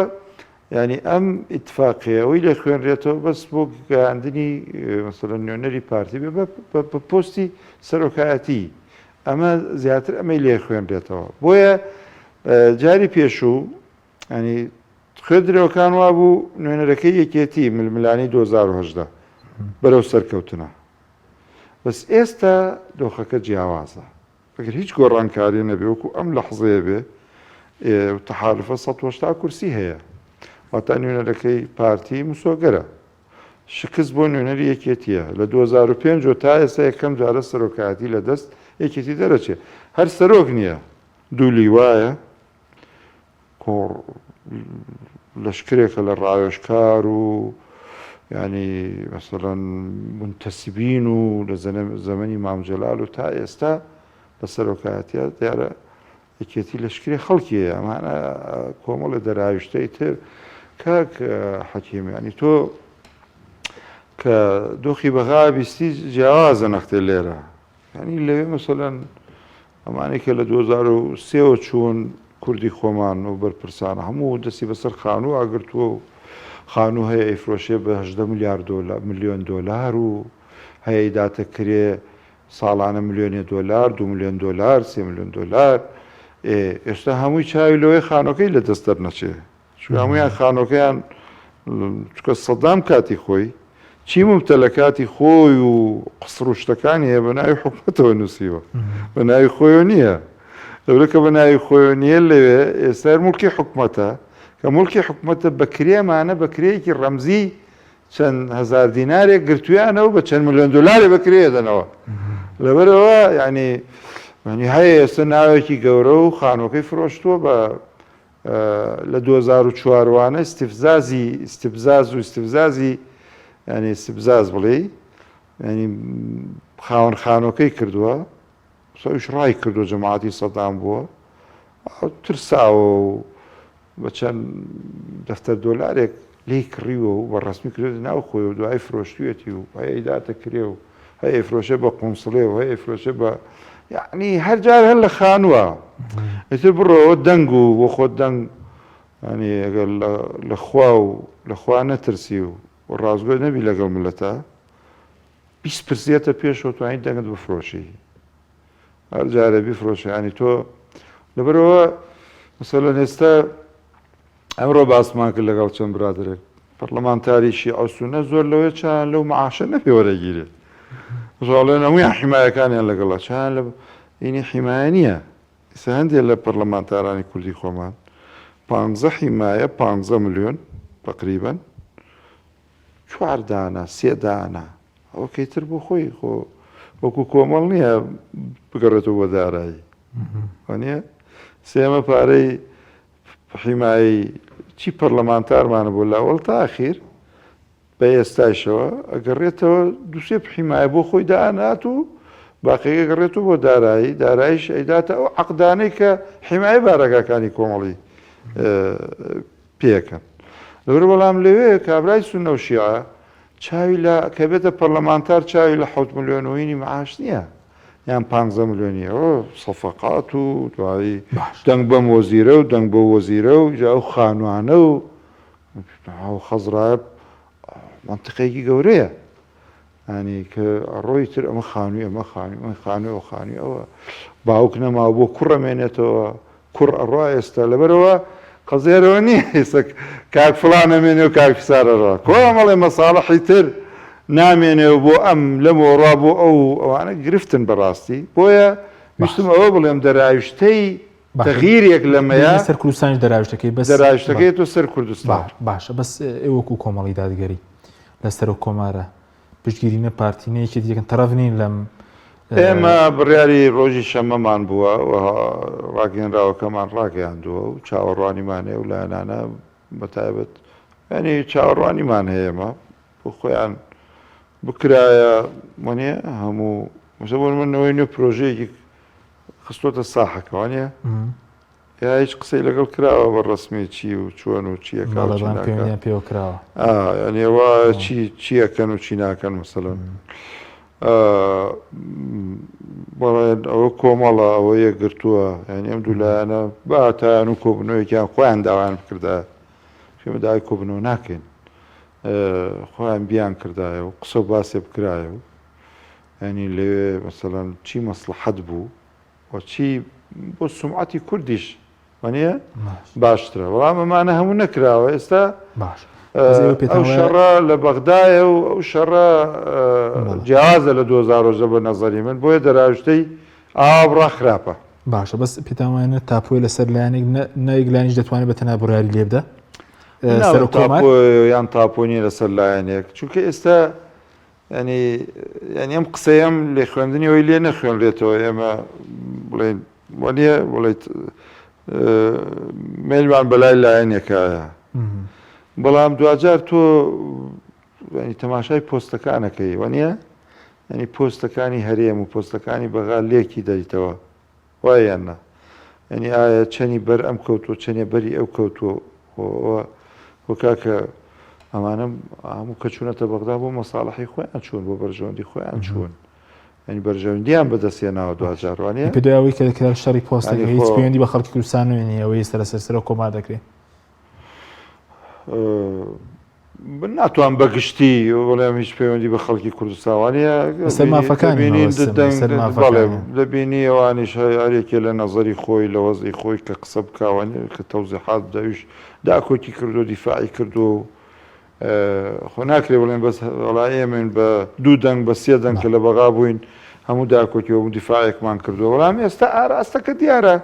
ینی ئەم ئیتفاقیە ئەوەی لێ خوێنرێتەوە بەس بۆ گەیاندنی مەسەلەن نوێنەری پارتی بێ بە پۆستی سەرۆکایەتی ئەمە زیاتر ئەمەی لێ خوێنرێتەوە بۆیە جاری پێشوو ینی خوێندنەوەکان وابوو نوێنەرەکەی یەکێتی ململانی 2010 بەرەو سەرکەوتنە بەس ئێستا دۆخەکە جیاوازە ئەگەر هیچ گۆڕانکاری نەبێ وەکو ئەم لەحزەیە بێ تەحالفە 180 کورسی هەیە واتا نوێنەرەکەی پارتی مسۆگەرە شکست بۆ نوێنەری یەکێتیە لە 2005 تا ئێستا یەکەم جارە سەرۆکایەتی لە دەست یەکێتی دەرەچێ هەر سەرۆک نییە دوو لیوایە کۆڕ لەشکرێکە لە ڕاوێژکار و یانی مەسەلەن مونتەسبین و لە زەمەنی مام جەلال و تا ئێستا لە سەرۆکایەتیە دیارە یەکێتی لەشکری خەڵکی هەیە ئەمانە کۆمەڵە دەراویشتەی تر. کاک حەکیم یانی تۆ کە دۆخی بەغا بیستی جیاوازە نەختێ لێرە یانی لەوێ مەسەلەن ئەمانەی کە لە 2003ەوە چوون کوردی خۆمان و بەرپرسانە هەموو دەستی بەسەر خانوو ئاگرتووە و خانوو هەیە ئەیفرۆشێ بە 18 ملیار دۆلار ملیۆن دۆلار و هەیە ئیداتە کرێ ساڵانە ملیۆنێ دۆلار دو ملیۆن دۆلار سێ ملیۆن دۆلار ئێستا هەمووی چاوی لەوەی خانۆکەی لە دەست دەرنەچێ چونکە هەموویان خانۆکەیان چونکە سەدام کاتی خۆی چی ممتەلەکاتی خۆی و قسر و شتەکانی هەیە بە ناوی حکومەتەوە نووسیوە بە ناوی خۆیەوە نییە لەورە کە بە ناوی خۆیەوە نییە لەوێ ئێستا موڵکی حکومەتە کە موڵکی حکومەتە بە کرێمانە بە کرێیەکی ڕەمزی چەند هەزار دینارێک گرتویانە و بە چەند ملیۆن دلارێ بە کرێ دەنەوە لەبەرەوە یعنی منی هەیە ئێستا ناوێکی گەورە و خانوەکەی فرۆشتووە بە لە 2004 وانە استفزازی استفزاز و استفزازی ینی استفزاز بڵێ ینی خاوەن خانۆکەی کردووە سەویش ڕای کردو جەماعەتی سەدام بووە ترساوە و بە چەند دەفتەر دۆلارێک لێی کڕیوە و بە ڕەسمی کردوێتە ناو خۆی و دوای فرۆشتویەتی و هەیە ئیداتە کرێ و هەیە ئەیفرۆشێ بە قونسڵێ و هەیە ئەیفرۆشێ بە یعنی هەر جار هەر لە خانووە ئیتر بڕۆوە دەنگ و بۆ خۆت دەنگ ینی ئەگەر لە خوا و لە خوا نەترسی و ڕاستگۆ نەبی لەگەڵ ملەتە 20 پرسیەتە پێشەوە توانیت دەنگت بفرۆشی هەر جارێ بیفرۆشی ینی تۆ لەبەرەوە مەسەلەن ئێستا ئەمڕۆ باسمان کرد لەگەڵ چەند برادەرێک پەرلەمانتاری شیعە و سوننە زۆر لەوەیە چیان لەو معاشە نەبێ وەرەگیرێت زۆڵێن هەموویان حیمایەکانیان لەگەڵە چیان لە ئینی حیمایە نییە ئێستا هەندێک لە پەرلەمانتارانی کوردی خۆمان پانزە حیمایە پانزە ملیۆن تقریبا چوار دانە سێ دانە ئەوە کەیتر بۆ خۆی خۆ وەکو کۆمەڵ نییە بگەڕێتەوە بۆ دارایی وانە سێمە پارەی حیمایەی چی پەرلەمانتارمانە بۆ لە ئەوەڵ تا ئەخیر بە ئێستایشەوە ئەگەڕێتەوە دوسێ حیمایە بۆ خۆی دانات و باقیەکە گەڕێتەوە بۆ دارایی دارایش ئەیداتە ئەو عەقدانەی کە حیمایە بارەگاکانی کۆمەڵی پێکەن لەبەر بەڵام لەوێ کابرای سوننە و شیعە چاوی لە کە بێتە پەرلەمانتار چاوی لە حەوت ملیۆن و هینی معاش نییە یان پانزە ملیۆنی ئەوە سەفەقات و دوایی دەنگ بەم وەزیرە و دەنگ بەو وەزیرە و جا ئەو خانوانە و ئەو خەزرایە مەنتیقەیەکی گەورەیە ینی کە ڕۆی تر ئەمە خانووی ئەمە خانووی ئەمە خانووی ئەو خانووی ئەوە باوک نەما بۆ کوڕە مێنێتەوە کوڕ ئەڕوا ئێستا لەبەرەوە قەزێرەوە نییە ئێستا کاک فڵان ئەمێنێ و کاک فسار ئەڕوا کۆمەڵێ مەساڵحی تر نامێنێ و بۆ ئەم لەم ئەڕوا بۆ ئەو ئەوانە گرفتن بەڕاستی بۆیە ویستم ئەوە بڵێم دەراویشتەی تەغیرێک لەمەیە سەر کوردستانیش دەراویشتەکەی بەس دەراویشتەکەی تۆ سەر کوردستان باشە بەس ئێوە وەکوو کۆمەڵی دادگەری لە سەرۆک کۆمارە پشتگیری نە پارتی نە یەکێتی دەکەن تەرەف نین لەم ئێمە بڕیاری ڕۆژی شەممەمان بووە و ڕاگەیەنراوەکەمان ڕاگەیاندووە و چاوەڕوانیمان هەیە و لایەنانە بە تایبەت ینی چاوەڕوانیمان هەیە ئێمە بۆ خۆیان بکرایە وەنیە هەموو مەسە بۆ من نەوەی نوێ پرۆژەیەکی خستۆتە ساحەکە وانە یا هیچ قسەی لەگەڵ کراوە بە ڕەسمی چی و چۆن و چیەکە و چی ناکا پەیوەندیان پێوە کراوە یعنی ئەوە چی چیەکەن و چی ناکەن مەسەلەن بەڵێن ئەوە کۆمەڵە ئەوە یەکگرتووە یعنی ئەم دوو لایەنە باتایان و کۆبنەوەیەکیان خۆیان داوایان بکردایە ئێمە داوای کۆبنەوە ناکەین خۆیان بیان کردایە و قسە و باسێ بکرایە و ینی لەوێ مەسەلەن چی مەسڵەحەت بوو و چی بۆ سومعەتی کوردیش وانە باشترە بەڵام ئەمانە هەموو نەکراوە ئێستا باش ئەو شەڕە لە بەغدایە و ئەو شەڕە جیاوازە لە 2010 بە نەزەری من بۆیە دەراوشتەی ئاوڕا خراپە باشە بەس پێتان وایە نە تاپۆی لەسەر لایەنێک نە یەک لایەنیش دەتوانێت بە تەنها بڕیاری لێ بدە سەرۆک کۆمار یان تاپۆ نییە لەسەر لایەنێک چونکە ئێستا ینی ینی ئەم قسەیەم لێ خوێندنی ئەوەی لێ نەخوێنرێتەوە ئێمە بڵێن وەنیە بڵێت مێلمان بەلای لایەنێکایە بەڵام دواجار تۆ ینی تەماشای پۆستەکانەکەی وەنیە ینی پۆستەکانی هەرێم و پۆستەکانی بەغا لێکی دەیتەوە وایە یان نا؟ یانی ئایا چەنی بەر ئەم کەوتووە چەنێ بەری ئەو کەوتووە؟ خۆ ئەوە خۆ کاکە ئەمانە هەموو کە چوونەتە بەغدا بۆ مەساڵحی خۆیان چوون بۆ بەرژەوەندی خۆیان چوون یعنی بەرژەوەندیان بەدەست هێناوە دواجار وانە پێ دوای ئەوەی کە دەکرا شەڕی پۆستەکە هیچ پەیوەندی بە خەڵکی کوردستان نوێنی ئەوەی ئێستا لەسەر سەرۆک کۆمار دەکرێت من ناتوان بە گشتی بڵێم هیچ پەیوەندی بە خەڵکی کوردستانەوە نییە لەسەر مافەکانی دەبینین مەبەستم، دەنگ لەسەر بەڵێ مافەکانی. دەبینی ئەوانیش هەر هەرێکێ لە نەزەری خۆی لە وەزعی خۆی کە قسە بکا وانیە کە تەوزیحات بدا ئەویش داکۆکی کردووە دیفاعی کردووە و خۆ ناکرێ بڵێن بەس وەڵا ئێمەین بە دوو دەنگ بە سێ دەنگ کە لە بەغا بووین هەموو داکۆکی و هەموو دیفاعێکمان کردووە بەڵام ئێستا ئاراستەکە دیارە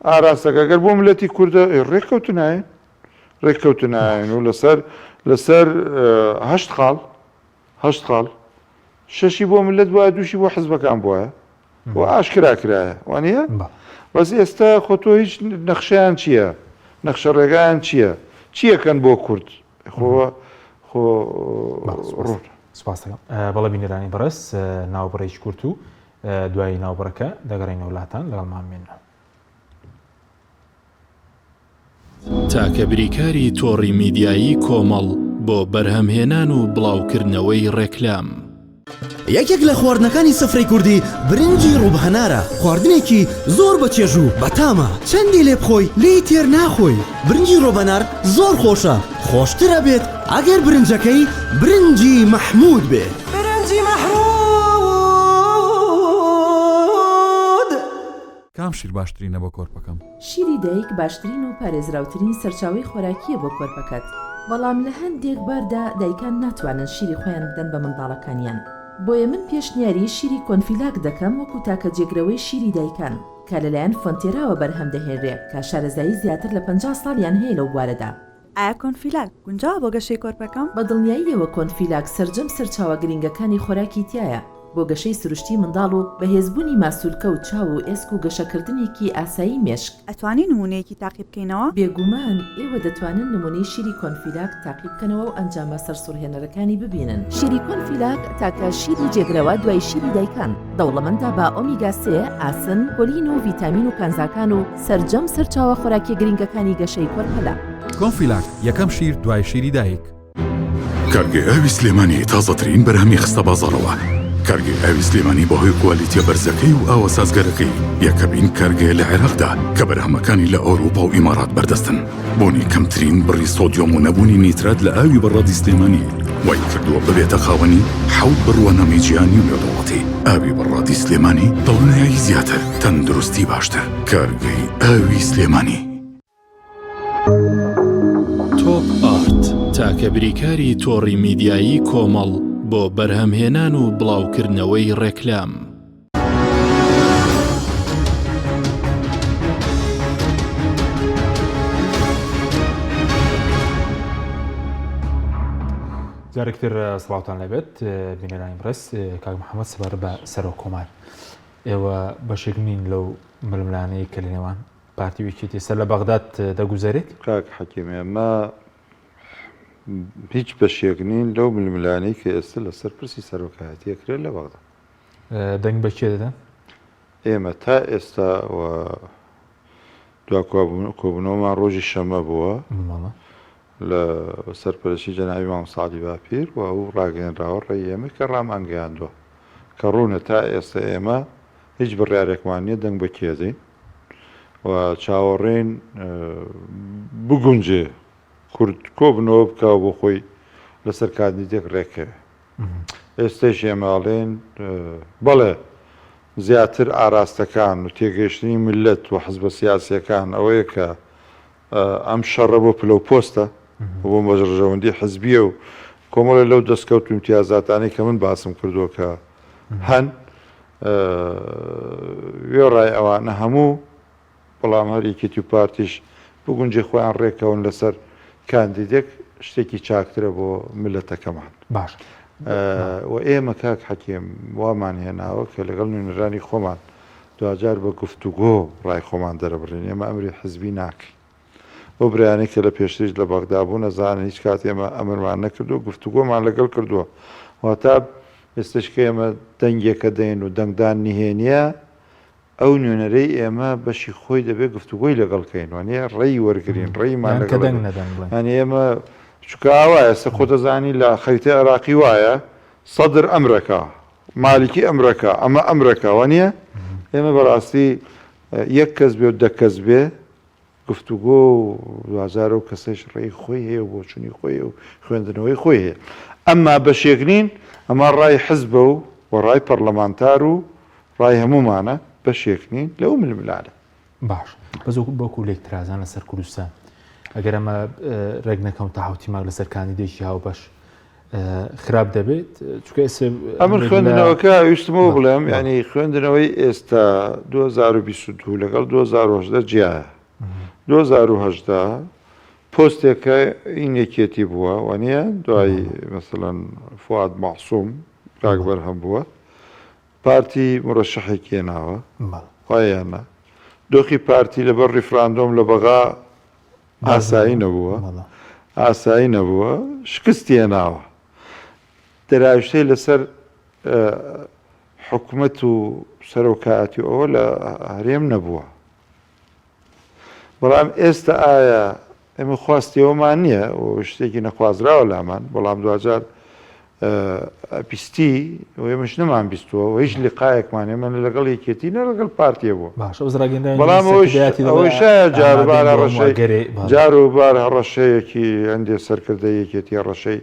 ئاراستەکە گەر بۆ ملەتی کوردە ڕێککەوتنایە ڕێککەوتنایەن و لەسەر لەسەر هەشت خاڵ هەشت خاڵ شەشی بۆ ملت بووە دووشی بۆ حزبەکان بووە و ئاشکرا کرایە وانە بەس ئێستا خۆ تۆ هیچ نەخشیان چییە نەخشە ڕێگایان چییە چیەکەن بۆ کورد خۆ خۆ ڕوون سپاس دەکەم بەڵێ بینەرانی بەڕێز ناوبڕێکی کورت و دوای ناوبڕەکە دەگەڕێینەوە لاتان لەگەڵمان بمێننەوە. تاکە بریکاری تۆڕی میدیایی کۆمەڵ بۆ بەرهەمهێنان و بڵاوکردنەوەی ڕێکلام. یەکێک لە خواردنەکانی سفرەی کوردی برنجی ڕووب هەنارە، خواردنێکی زۆر بە چێژ و بەتامە، چەندی لێ بخۆی لێی تێر ناخۆی، برنجی ڕۆبەنار زۆر خۆشە، خۆشتر ئەبێت ئەگەر برنجەکەی برنجی مەحموود بێت. برنجی مەحموود. کام شیر باشترینە بۆ کۆرپەکەم؟ شیری دایک باشترین و پارێزراوترین سەرچاوەی خۆراکییە بۆ کۆرپەکەت، بەڵام لە هەندێک باردا دایکان ناتوانن شیری خۆیان بدەن بە منداڵەکانیان، بۆیە من پێشنیاری شیری کۆنفیلاک دەکەم وەکو تاکە جێگرەوەی شیری دایکان کە لەلایەن فۆنتێراوە بەرهەم دەهێنرێ کە شارەزایی زیاتر لە 50 ساڵیان هەیە لەو بوارەدا. ئایا کۆنفیلاک گونجاوە بۆ گەشەی کۆرپەکەم؟ بە دڵنیاییەوە کۆنفیلاک سەرجەم سەرچاوە گرنگەکانی خۆراکی تیایە بۆ گەشەی سروشتی منداڵ و بەهێزبوونی ماسولکە و چاو و ئێسک و گەشەکردنێکی ئاسایی مێشک. ئەتوانی نموونەیەکی تاقی بکەینەوە؟ بێگومان ئێوە دەتوانن نموونەی شیری کۆنفیلاک تاقی بکەنەوە و ئەنجامە سەرسوڕهێنەرەکانی ببینن. شیری کۆنفیلاک تاکە شیری جێگرەوە دوای شیری دایکان، دەوڵەمەندە بە ئۆمیگا سێ، ئاسن، کۆلین و ڤیتامین و کانزاکان و سەرجەم سەرچاوە خۆراکیە گرنگەکانی گەشەی کۆرپەلە. کۆنفیلاک، یەکەم شیر دوای شیری دایک. کارگەی ئاوی سلێمانی تازەترین بەرهەمی خستە بازاڕەوە. کارگەی ئاوی سلێمانی بەهۆی کوالیتیە بەرزەکەی و ئاوە سازگەرەکەی یەکەمین کارگەیە لە عێراقدا کە بەرهەمەکانی لە ئەوروپا و ئیمارات بەردەستن. بوونی کەمترین بڕی سۆدیۆم و نەبوونی نیترات لە ئاوی بەڕادی سلێمانی وای کردووە ببێتە خاوەنی حەوت بڕوانامەی جیهانی و نێودەوڵەتی. ئاوی بەڕادی سلێمانی دڵنیایی زیاتر، تەندروستی باشتر. کارگەی ئاوی سلێمانی. تۆپ ئارت، تاکە بریکاری تۆڕی میدیایی کۆمەڵ بۆ بەرهەمهێنان و بڵاوکردنەوەی ڕێکلام. جارێکتر سڵاوتان لێبێت بینەرانی بەڕێز کاک محەممەد سەبارەت بە سەرۆک کۆمار ئێوە بەشێک نین لەو ململانەی کە لە نێوان پارتی و یەکێتی سەر لە بەغداد دەگوزەرێت؟ کاک حەکیم ئێمە هیچ بەشێک نین لەو ململانەی کە ئێستا لەسەر پرسی سەرۆکایەتی ئەکرێت لە بەغدا. دەنگ بە کێ دەدەن؟ ئێمە تا ئێستا و دوا کۆبوونەوەمان ڕۆژی شەممە بووە لە سەرپەرشتی جەنابی مامۆستا عەلی باپیر و ئەو ڕاگەیەنراوە ڕێی ئێمە کە ڕامانگەیاندووە کە ڕوونە تا ئێستا ئێمە هیچ بڕیارێکمان نییە دەنگ بە کێ دەین و چاوەڕێین بگونجێ کورد کۆبنەوە بکا و بۆ خۆی لەسەر کاندیدێک ڕێککەوێ. ئێستەیش ئێمە ئەڵێین بەڵێ زیاتر ئاراستەکان و تێگەیشتنی میللەت و حزبە سیاسییەکان ئەوەیە کە ئەم شەڕە بۆ پلە و پۆستە و بۆ بەرژەوەندی حزبییە و کۆمەڵێ لەو دەستکەوت و ئیمتیازاتانەی کە من باسم کردووە کە هەن وێڕای ئەوانە هەموو بەڵام هەر یەکێتی و پارتیش بگونجێ خۆیان ڕێکەون لەسەر کاندیدێک شتێکی چاکترە بۆ میللەتەکەمان. باش. و ئێمە کاک حەکیم وامان هێناوە کە لەگەڵ نوێنەرانی خۆمان دواجار بە گفتوگۆ ڕای خۆمان دەرەبڕین، ئێمە ئەمری حزبی ناکەین. ئەو برایانەی کە لە پێشتریش لە بەغدا بوون ئەزانن هیچ کات ئێمە ئەمرمان نەکردووە، گفتوگۆمان لەگەڵ کردووە. واتە ئێستەش کە ئێمە دەنگێکە دەین و دەنگدان نهێنییە، ئەو نوێنەرەی ئێمە بەشی خۆی دەبێت گفتوگۆی لەگەڵ کەین وانە ڕێی وەرگین ڕێیمان لەگەڵ یانی ئێمە چونکە ئاوا ئێستا خۆ دەزانی لە خەریتەی عێراقی وایە سەدر ئەمرەکە مالکی ئەمرەکە ئەمە ئەمرەکە وانە ئێمە بەڕاستی یەک کەس بێ و دە کەس بێ گفتوگۆ و دواجار ئەو کەسەش ڕێی خۆی هەیە و بۆچونی خۆی و خوێندنەوەی خۆی هەیە ئەمما بەشێک نین ئەمە ڕای حزبە و و ڕای پەرلەمانتار و ڕای هەموومانە بەشێک نین لەو ململانێ. باش بەس وەکو بەکو لێکترازان لەسەر کوردستان ئەگەر ئەمە ڕێک نەکەم تا حوتی ماگ لەسەر کاندیدێکی هاوبەش خراپ دەبێت چونکە ئێستا ئەمن خوێندنەوەکە ویستمەوە بڵێم ینی خوێندنەوەی ئێستا 2022 لەگەڵ 2010 جیایە 2010 پۆستێکە ئین یەکێتی بووە وانە دوای مەسەلەن فواد مەعسوم کاک بەرهەم بووە پارتی مرەشەحێکی هێناوە وایە یان نا دۆخی پارتی لەبەر ڕیفراندۆم لە بەغا ئاسایی نەبووە ئاسایی نەبووە شکستی هێناوە دەراویشتەی لەسەر حکومەت و سەرۆکایەتی ئەوە لە هەرێم نەبووە بەڵام ئێستا ئایا ئێمە خواستی ئەوەمان نییە و شتێکی نەخوازراوە لامان بەڵام دواجار بیستی و ئێمەش نەمان بیستووە و هیچ لقایەکمان ئێمە لەگەڵ یەکێتی نە لەگەڵ پارتیە بووە باشە ئەو ڕاگەیەندراوی بەڵام ئەوەش سەرکردایەتی دەڵێ ئەوەشە جاروبار ئامادەین بۆ هەڕەشەی ئەگەرێ بەڵێ. جاروبار هەڕەشەیەکی هەندێ سەرکردەی یەکێتی هەڕەشەی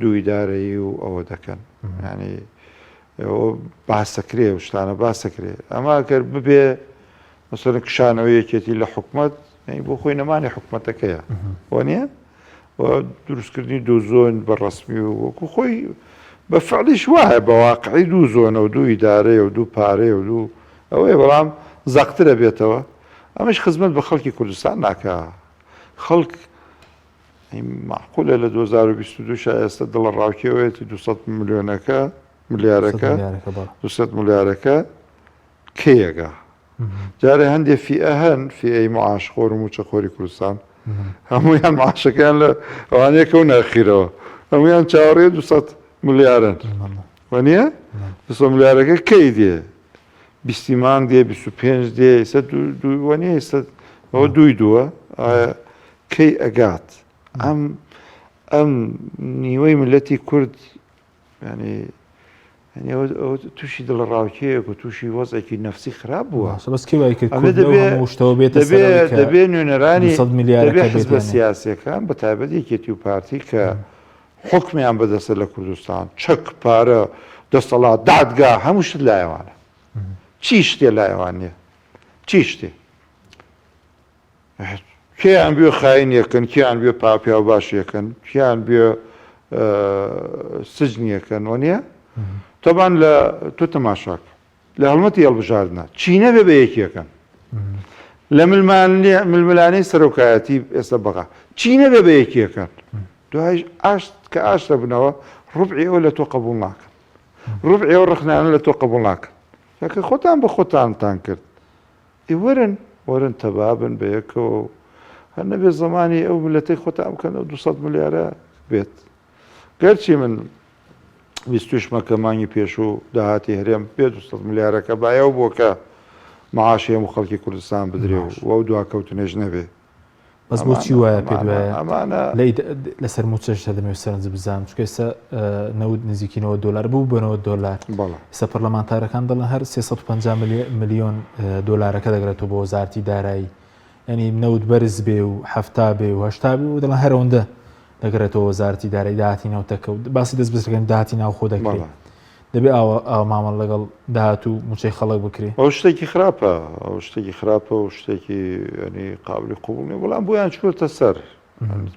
دوو ئیدارەیی و ئەوە دەکەن یانی ئەوە باسەکرێ و شتانە باسەکرێ ئەمە ئەگەر ببێ مەسەلەن کشانەوەی یەکێتی لە حکومەت یانی بۆ خۆی نەمانی حکومەتەکەیە وانە و دروستکردنی دوو زۆن بە ڕسمی و وەکو خۆی بە فعلیش وایە بە واقعی دوو زۆنە و دوو ئیدارەیە و دوو پارەیە و دوو ئەوەیە بەڵام زەقترە بێتەوە ئەمەش خزمەت بە خەڵکی کوردستان ناکە خەڵک معقولە لە 2022 شا ئێستا دڵە ڕاوکێوەیەتی 200 ملیۆنەکە ملیارەکە 200 ملیارەکە کەی ئەگا؟ جارێ هەندێ فیئە هەن فیئەی معاشخۆر و موچەخۆری کوردستان هەمویان معاشەکەیان لە ئەوانەیە کەون ئاخیرەوە هەمویان چاوەڕێ 200 ملیارن وە نییە 200 ملیارەکە کەی دێ بیستی مانگ دێ 25 دێ ئێستا وە نییە ئێستا ئەوە دووی دووە ئایا کەی ئەگات ئەم ئەم نیوەی ملەتی کورد ینی یانی ئەوە ئەوە تووشی دڵەڕاوکێیەک و تووشی وەزعێکی نەفسی خراپ بووە. باشە بەس کێ وای کرد ئەمە کورد لەو دەبێ هەموو شتەوە بێتە دەبێ سەرەوەی کە دەبێ نوێنەرانی 200 دەبێ ملیارەکە بێت حزبە یانێ؟ سیاسیەکان بە تایبەت یەکێتی و پارتی کە حوکمیان بەدەستە لە کوردستان چەک پارە دەسەڵات دادگا هەموو شت لایەوانە چی شتێ لایەوان نییە چی شتێ کێیان بوێ خاین یەکەن کێیان بوێ پاپیا و باش یەکەن کێیان بوێ سجن یەکەن وە نییە تەبان لە تۆ تەماشاک لە هەڵمەتی هەڵبژاردنە چی نەبێ بە یەکیەکەن لە ململانەی سەرۆکایەتی ئێستا بەغا چی نەبێ بە یەکیەکەن دوایش ئاشت کە ئاشت دەبنەوە ڕبعی ئەو لە تۆ قبول ناکەن ڕبعی ئەو ڕخنانە لە تۆ قبول ناکەن کە خۆتان بە خۆتانتان کرد ئێ وەرن وەرن تەبا بن بە یەکەوە و هەر نەبێ زەمانی ئەو میللەتەی خۆتان بکەن ئەو 200 ملیارە بێت. گەرچی من ویستوشمە کە مانگی پێشوو داهاتی هەرێم بێ 200 ملیارەکە بایەو بووە کە معاشی هەموو خەڵکی کوردستان بدرێ و ئەو دواکەوتنەش نەبێ. بەس بۆچی وایە پێت وایە لەسەر مووچەش هەر دەمەوێت سەرنج بزانم چونکە ئێستا نەوت نزیکی 90 دۆلار بوو بە 90 دۆلار ئێستا پەرلەمانتارەکان دەڵێن هەر 350 ملیۆن دۆلارەکە دەگرێتەوە بۆ وەزارەتی دارایی ینی نەوت بەرز بێ و هەفتا بێ و هەشتا بێ و دەڵێن هەر ئەوەندە دەگرێتەوە وەزارەتی دارایی داهاتی نەوتەکە و باسی دەست بەسەرکردن داهاتی ناوخۆ دەکرێت دەبێ ئاوا ئاوا مامەڵە لەگەڵ داهات و مووچەی خەڵک بکرێ؟ ئەوە شتێکی خراپە، ئەوە شتێکی خراپە و شتێکی یانی قابلی قبوڵ نییە، بەڵام بۆیان چووەتە سەر،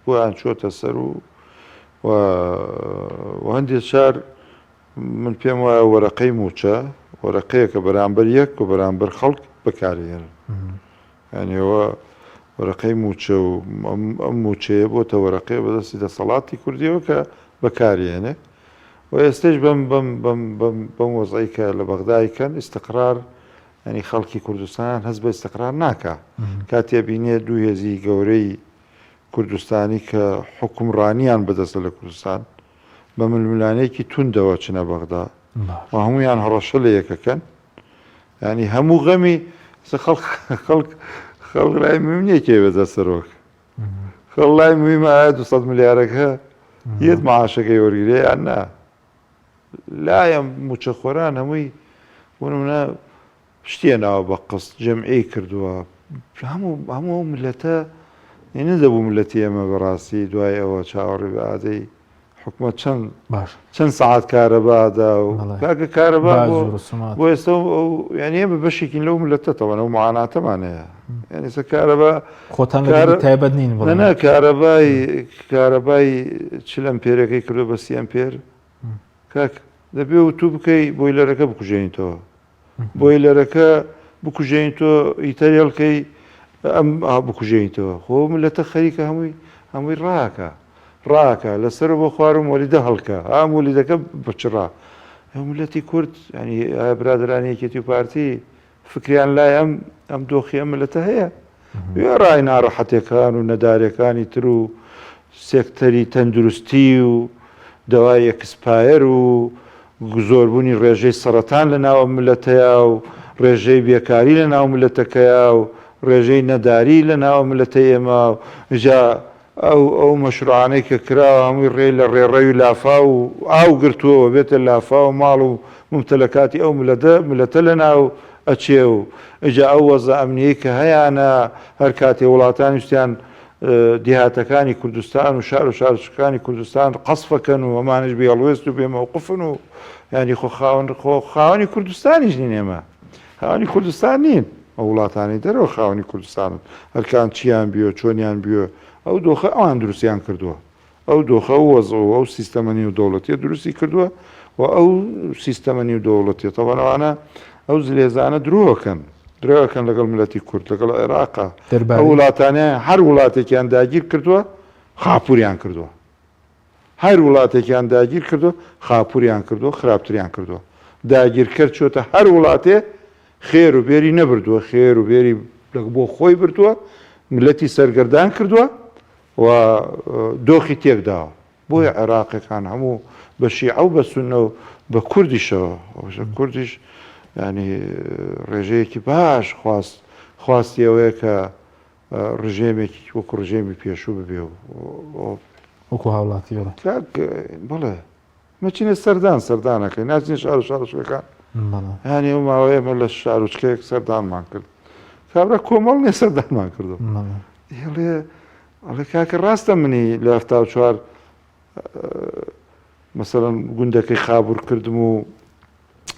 بۆیان چووەتە سەر و و هەندێک جار من پێم وایە وەرەقەی مووچە وەرەقەیەکە بەرامبەر یەک و بەرامبەر خەڵک بەکارهێنن. یانی ئەوە وەرەقەی مووچە و ئەم مووچەیە بۆتە وەرەقەیە بەدەستی دەسەڵاتی کوردیەوە کە بەکاریێنێ و ئێستەش بەم بەم بەم بەم بەم وەزعی کە لە بەغدای کەن ئیستقرار ینی خەڵکی کوردستان هەست بە ئیستقرار ناکا کاتێ بینێ دوو هێزی گەورەی کوردستانی کە حکومڕانیان بەدەستە لە کوردستان بە ململانێکی توندەوە چنە بەغدا و هەمویان هەڕەشە لە یەکەکەن ینی هەموو غەمی. خەڵک خەڵک خەڵک لای مهم نییە کێ بێتە سەرۆک خەڵ لای مهمە ئایا 200 ملیارەکە یەت معاشەکەی وەرگرێ یان نا لایم موچەخۆران هەمووی بۆ نمونە شتیە ناوە بە قست جەمعی کردووە هەموو هەموو ئەو ملەتە نەدەبوو ملەتی ئێمە بەڕاستی دوای ئەوە چاوەڕێ بە ئادەی حکومەت چەند باش چەند سەعات کارەبا دا و بەڵێ. کاکە کارەبا باج بۆ و ڕسومات. بۆ ئێستا ئەو یعنی ئێمە بەشێکین لەو ملەتە تەوان ئەو معاناتەمان هەیە یعنی ئێستا کارەبا خۆتان لە کارە دەنگی تایبەت نین نا بڵێن نا کارەبای کارەبای 40 ئەمپێرەکەی کردو بە 30 ئەمپێر کاک دەبێ و تو بکەی بۆیلەرەکە بکوژێنیتەوە بۆیلەرەکە بکوژێنیتەوە ئیتەر هێڵکەی ئەم بکوژێنیتەوە خۆ ملەتە خەریکە هەمووی هەمووی ڕاکە ڕاکە لەسەر بۆ خوار و مۆلیدە هەڵکە ئا مۆلیدەکە بچڕا ملەتی کورد ینی برادرانی یەکێتی و پارتی فکریان لای ئەم ئەم دۆخی ئەم ملەتە هەیە وێڕای ناڕەحەتێکان و نەدارێکانی تر و سێکتەری تەندروستی و دەوای expire و زۆربوونی ڕێژەی سەڕەتان لە ناو ئەم ملەتەیا و ڕێژەی بێکاری لە ناو ملەتەکەیا و ڕێژەی نەداری لە ناو ئەم ملەتەی ئێمە و جا ئەو ئەو مەشروعانەی کە کراوە هەمووی ڕێی لە ڕێڕەوی لافاو و ئاو گرتووە و بێتە لافاو و ماڵ و مومتەلەکاتی ئەو ملەتە ملەتە لە ناو ئەچێ و ئیجا ئەو وەزع ئەمنیەی کە هەیانە هەر کاتێ وڵاتان ویستیان دیهاتەکانی کوردستان و شار و شارۆچکەکانی کوردستان قەسفەکەن و ئەمانیش بێ هەڵوێست و بێ مەوقفن و یانی خۆ خاوەن خۆ خاوەنی کوردستانیش نین ئێمە خاوەنی کوردستان نین ئەو وڵاتانی دەرەوە خاوەنی کوردستانن هەرکان چیان بیۆ چۆنیان بیۆ ئەو دۆخە ئەوان دروستیان کردووە ئەو دۆخە ئەو وەزع و ئەو سیستەمە نیودەوڵەتیە دروستی کردووە و ئەو سیستەمە نیودەوڵەتیە تەبعەن ئەوانە ئەو زلهێزانە درۆکەن درۆکەن لەگەڵ ملەتی کورد لەگەڵ عێراقا ئەو دەربارەی وڵاتانە هەر وڵاتێکیان داگیر کردووە خاپوریان کردووە هەر وڵاتێکیان داگیر کردووە خاپوریان کردووە خراپتریان کردووە داگیرکەر چۆتە هەر وڵاتێ خێر و بێری نەبردووە خێر و بێری بۆ خۆی بردووە ملەتی سەرگەردان کردووە و دۆخی تێکداوە بۆیە عێراقیەکان هەموو بە شیعە و بە سوننە و بە کوردیشەوە کوردیش ینی ڕێژەیەکی باش خواست خواستی ئەوەیە کە ڕژێمێکی وەکو ڕژێمی پێشوو ببێ و وەکو هاوڵاتی بڵێ بڵێ مەچینە سەردان سەردانەکەی ناچینە شار و شارۆچکەکان هەنێ ئەو ماوەیە ئێمە لە شارۆچکەیەک سەردانمان کرد کابرا کۆمەڵ نیە سەردانمان کردو هێڵێ ئەڵێ کاکە ڕاستە منی لە 74 مەسەلەن گوندەکەی خابور کردم و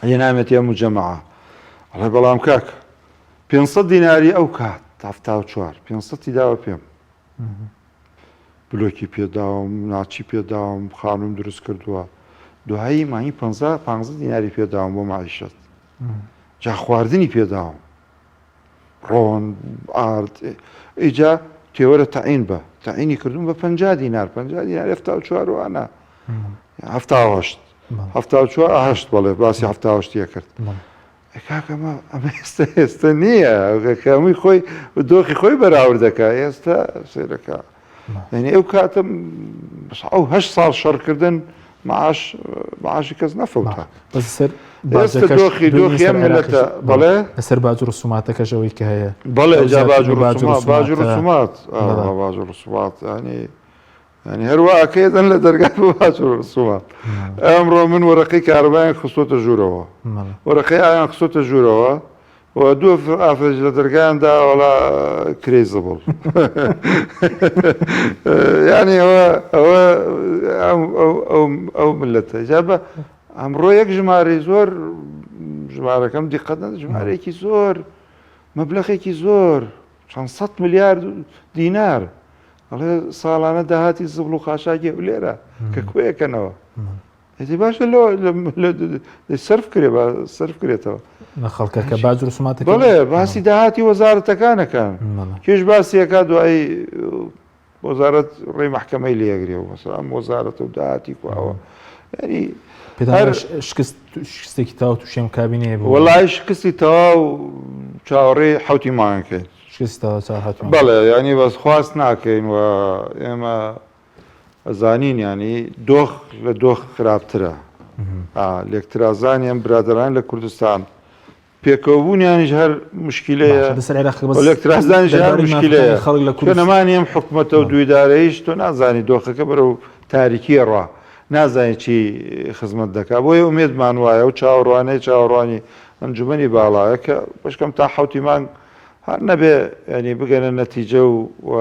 هێنامێتی ئەم جەماعە ئەڵێ بەڵام کاک 500 دیناری ئەو کات 74 500 داوە پێم بلۆکی پێداوم ناچی پێداوم خانوم دروست کردووە دوایی مانگی پ پ دیناری پێداوم بۆ معیشەت جا خواردنی پێداوم ڕۆن ئارد ئیجا تێوەرە تەعین بە تەعینی کردوم بە پ دینار پ دینار هەفتا و چواروانە هەفتا هەشت هەفتا چوار هەشت بەڵێ باسی هەفتا هەشتیە کرد کاک ئەمە ئەمە ئێستا ئێستا نییە کەمووی خۆی دۆخی خۆی بەراورد دەکا ئێستا سێرەکە یعنی ئەو کاتم ئەو هەشت ساڵ شەڕکردن معاش معاشی کەس نەفەوتا لەسەر ئێستا دۆخی دۆخی ئەم ملەتە بەڵێ لەسەر باج و ڕسوماتەکەش ئەوەی کە هەیە بەڵێ جا باج و ڕسومات باج و ڕسومات باج و ڕسومات یعنی یانی هەر وا ئەکەی دەن لە دەرگای بۆ باج و ڕسومات ئەمڕۆ من وەرەقەی کارەبایان خستۆتە ژوورەوە وەرەقەی ئاویان خستۆتە ژوورەوە و دوو ئافرەت لە دەرگایان دا وەڵا کرێی زبڵ یانی ئەوە ئەوە ئەو ملەتە جا بە ئەمڕۆ یەک ژمارەی زۆر ژمارەکەم دیقەت نەدا ژمارەیەکی زۆر مەبلەغێکی زۆر چەند سەد ملیارد دینار ئەڵێ ساڵانە داهاتی زبڵ و خاشاکی هەولێرە کە کۆیەکەنەوە ئەدی باشە لۆ سەرف کرێ با سەرف کرێتەوە لە خەڵکەکە باج و ڕسوماتەکە بەڵێ باسی داهاتی وەزارەتەکانەکان کێش باسیەکە دوایی وەزارەت ڕێی مەحکەمەی لێگرێ و مەسەلەن ئەم وەزارەتە و داهاتی کواوە یعنی پێدان شکست شکستێکی تەواو تووشی ئەم کابینەیە بوو وەڵای شکستی تەواو چاوەڕێی حوتی مانگەکەین شکستی تەواو چاوەڕێی حوتی مانگ بەڵێ یعنی بەس خواست ناکەین و ئێمە ئەزانین یعنی دۆخ لە دۆخ خراپترە لێکترازانی ئەم برادەران لە کوردستان. پێکەوەبوونیانیش هەر مشکلەیە باشە لەسەر عێراق بەس لەکترازدانیش هەر دەربارەی مشکلەیە مافەکانی خەڵک لە تۆ کوردستان نەمانی ئەم حکومەتە و بەڵێ. دوویدارەیش تۆ نازانی دۆخەکە بەرەو تاریکی ڕا نازانی چی خزمەت دەکا بۆیە ئومێدمان وایە و چاوەڕوانەی چاوەڕوانی ئەنجومەنی باڵایە کە بەشکەم تا حەوتی مانگ هەر نەبێ یانی بگەنە نەتیجە و و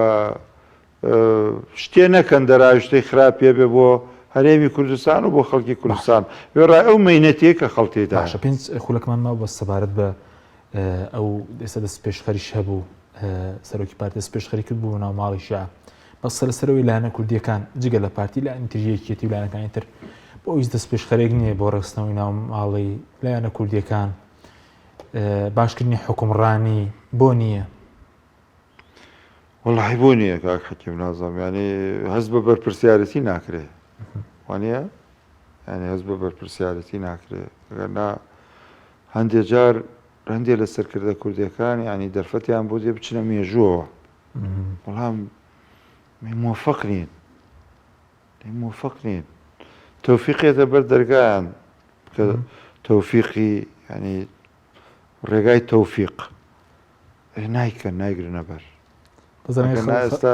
شتێ نەکەن دەراویشتەی خراپیە بێ بۆ هەرێمی کوردستان و بۆ خەڵکی کوردستان وێڕای ئەو مەینەتیە کە خەڵک تێیدایە. باشە پێنج خولەکمان ماوە بەس سەبارەت بە ئەو ئێستا دەست پێشخەریش هەبوو سەرۆکی پارتی دەست پێشخەری کرد بوو ناو ماڵی شیعە بەس لەسەرەوەی لایەنە کوردیەکان جگە لە پارتی لایەنی تر یەکێتی و لایەنەکانی تر بۆ هیچ دەست پێشخەرێک نییە بۆ ڕێکخستنەوەی ناو ماڵی لایەنە کوردیەکان باشکردنی حکومڕانی بۆ نییە؟ وەڵاهی بۆ نییە کاک حەکیم نازم یانی هەست بە بەرپرسیارەتی ناکرێ وانە یانی هەست بە بەرپرسیارەتی ناکرێ ئەگەر نا هەندێ جار هەندێ لە سەرکردە کوردەکان ینی دەرفەتیان بۆ دێ بچنە مێژووەوە بەڵام مۆفق نین مۆفق نین تۆفیقێتە بەر دەرگایان کە تۆفیقی ینی ڕێگای تۆفیق نایکەن نایگرنە بەر ئێستا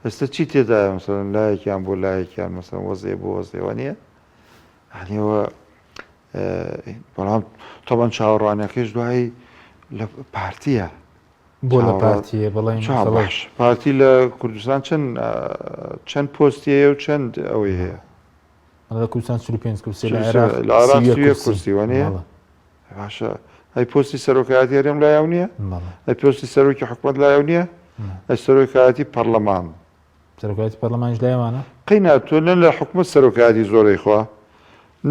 ئێستا چی تێدایە مەسەلەن لایەکیان بۆ لایەکیان مەسەلەن وەزێ بۆ وەزێوە نییە هەنیەوە بەڵام تەبەن چاوەڕوانەکەش دوایی لە پارتیە بۆ لە پارتیە بەڵێ باش پارتی لە کوردستان چەند چەند پۆستیەیە و چەند ئەوەی هەیە لە کوردستان 45 کورسی لە عێراق لە عێراق کورسی وانە باشە ئەی پۆستی سەرۆکایەتی هەرێم لای ئەو نییە؟ ئەی پۆستی سەرۆکی حکومەت لای ئەو نییە؟ ئەی سەرۆکایەتی پەرلەمان؟ سەرۆکایەتی پەرلەمانیش لای ئەوانە؟ قەینا تۆ نە لە حکومەت سەرۆکایەتی زۆرەی خوا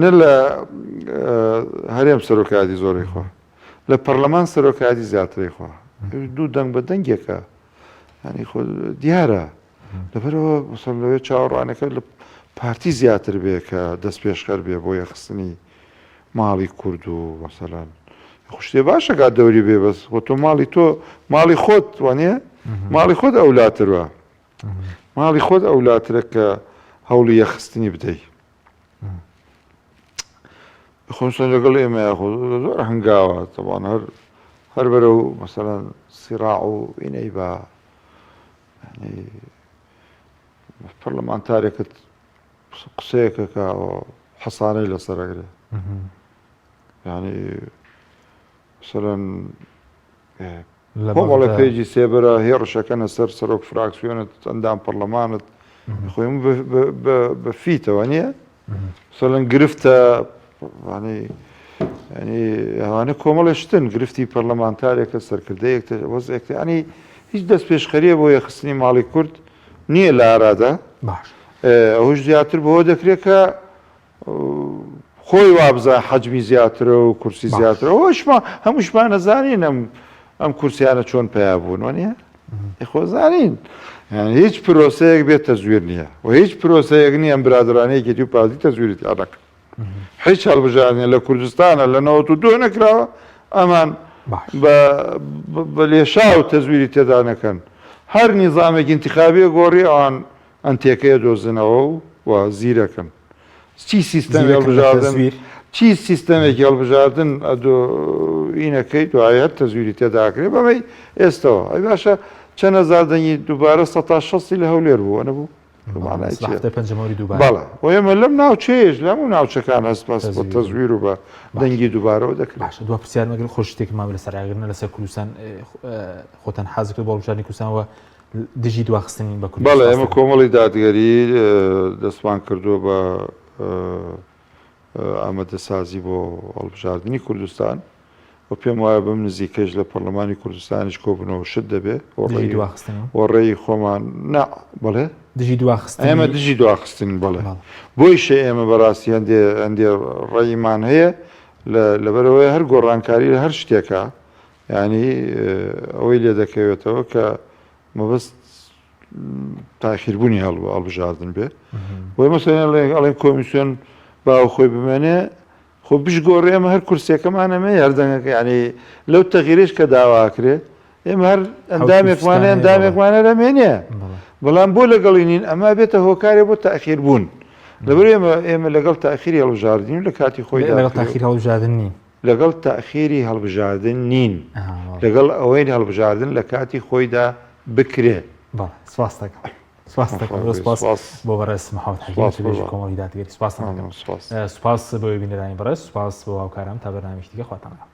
نە لە هەرێم سەرۆکایەتی زۆرەی خوا لە پەرلەمان سەرۆکایەتی زیاترەی خوا دوو دەنگ بە دەنگێکە ینی خۆ دیارە لەبەرەوە مەسەلەن لەوێ چاوەڕوانەکە لە پارتی زیاتر بێ کە دەست پێشخەر بێ بۆ یەخستنی ماڵی کورد و مەسەلەن خۆ شتێ باشە کا دەوری بێ بەس خۆ تۆ ماڵی تۆ ماڵی خۆت وانە ماڵی خۆت ئەولاتروە ماڵی خۆت ئەولاترە کە هەوڵی یەخستنی بدەیت خۆشتان لەگەڵ ئێمە خۆ زۆر هەنگاوە تەوان هەر هەر بەرەو مەسەلەن سیراع و ئینەی بە پەرلەمانتارێکت قسەیەکەکە حەسانەی لەسەر ئەگرێ یعنی مثلەن کۆمەڵە پێجی سێبەرە هێڕشەکەنە سەر سەرۆک فراکسیۆنت ئەندام پەرلەمانت خۆی بە فیتەوە نییە مثلەن گرفتە ینی ینی ئەوانە کۆمەڵێ شتن گرفتی پەرلەمانتارێکە سەرکردەیەک وەزێک ینی هیچ دەست پێشخەریە بۆ یەخستنی ماڵی کورد نییە لە ئارادا باش ئەوش زیاتر بەوە دەکرێت کە خۆی وابزان حەجمی زیاترە و کورسی زیاترە ئەوشما هەمووشمان نەزانین ئەم ئەم کورسیانە چۆن پیا بوون وانە خۆزانین هیچ پرۆسەیەک بێت تەزویر نییە و هیچ پرۆسەیەک نییە ئەم برادرانەیەکی و پارتی تەزویری تیا نەکەن هیچ هەڵبژاردنێ لە کوردستانە لە 92 نەکراوە ئەمان بە لێشاو تەزویری تێدا نەکەن هەر نیزامێکی انتخابیە گۆڕی ئەوان ئەنتێکەیە دۆزنەوە و زیرەکن چی سیستەمی هەڵبژاردن چی سیستەمێکی هەڵبژاردن ئەدۆ ئینەکەی دوای هەر تەزویری تێداکرێ بەمەی ئێستەوە ئەی باشە چەند هەزار دەنگی دووبارە سەتا شەستی لە هەولێر بووە نەبوو بەڵێ و ئێمە لەم ناوچەیەش لە هەموو ناوچەکان هەست بەس بە تەزویر و بە دەنگی دووبارەوە دەکرێت. باشە دوا پرسیار مەگەر خۆش شتێک ماوە لەسەر ئاگرنە لەسەر کوردستان خۆتان حازر کرد بۆ هەڵبژاردنی کوردستان و دژی دواخستنین بە کوردستان. بەڵێ ئێمە کۆمەڵی دادگەری دەستمان کردووە بە ئامادەسازی بۆ هەڵبژاردنی کوردستان و پێم وایە بەم نزیکەش لە پەرلەمانی کوردستانیش کۆبوونەوە شت دەبێ و ڕێی خۆمان نا بەڵێ دژی دواخستن ئێمە دژی دواخستن بەڵێ بۆیشە ئێمە بەڕاستی هەندێ هەندێ ڕێیمان هەیە لەبەرەوەی هەر گۆڕانکاری لە هەر شتێکە ینی ئەوەی لێ دەکەوێتەوە کە مەبەست تاخیربوونی هەڵبژاردن بێ بۆی مەسەلەن ئەڵێن کۆمیسیۆن باو خۆی بمێنێ خۆ بشگۆڕێ ئێمە هەر کورسیەکەمان ئەمە هەر دەنگەکە یعنی لەو تەغیرش کە داواکرێ ئێمە هەر ئەندامێکمانە ئەندامێکمانە دەمێنێ بەڵام بۆ لەگەڵی نین ئەمە بێتە هۆکارێ بۆ تاخیر بوون لەبەر ئێمە ئێمە لەگەڵ تاخیری هەڵبژاردنین لە کاتی خۆی لەگەڵ تاخیر هەڵبژاردن نین. لەگەڵ تەئخیری هەڵبژاردن نین، لەگەڵ ئەوەین هەڵبژاردن لە کاتی خۆیدا بکرێ. بەڵێ سپاست دەکەم. سپاست دەکەم. زۆر سپاس بۆ بەڕێز محەممەد حەکیم وتەبێژی کۆمەڵی دادگەری. سپاستان دەکەم. سپاس بۆ بینەرانی بەڕێز، سپاس بۆ هاوکاران تا بەرنامەیەکی دیکە خواتان لەگەڵ.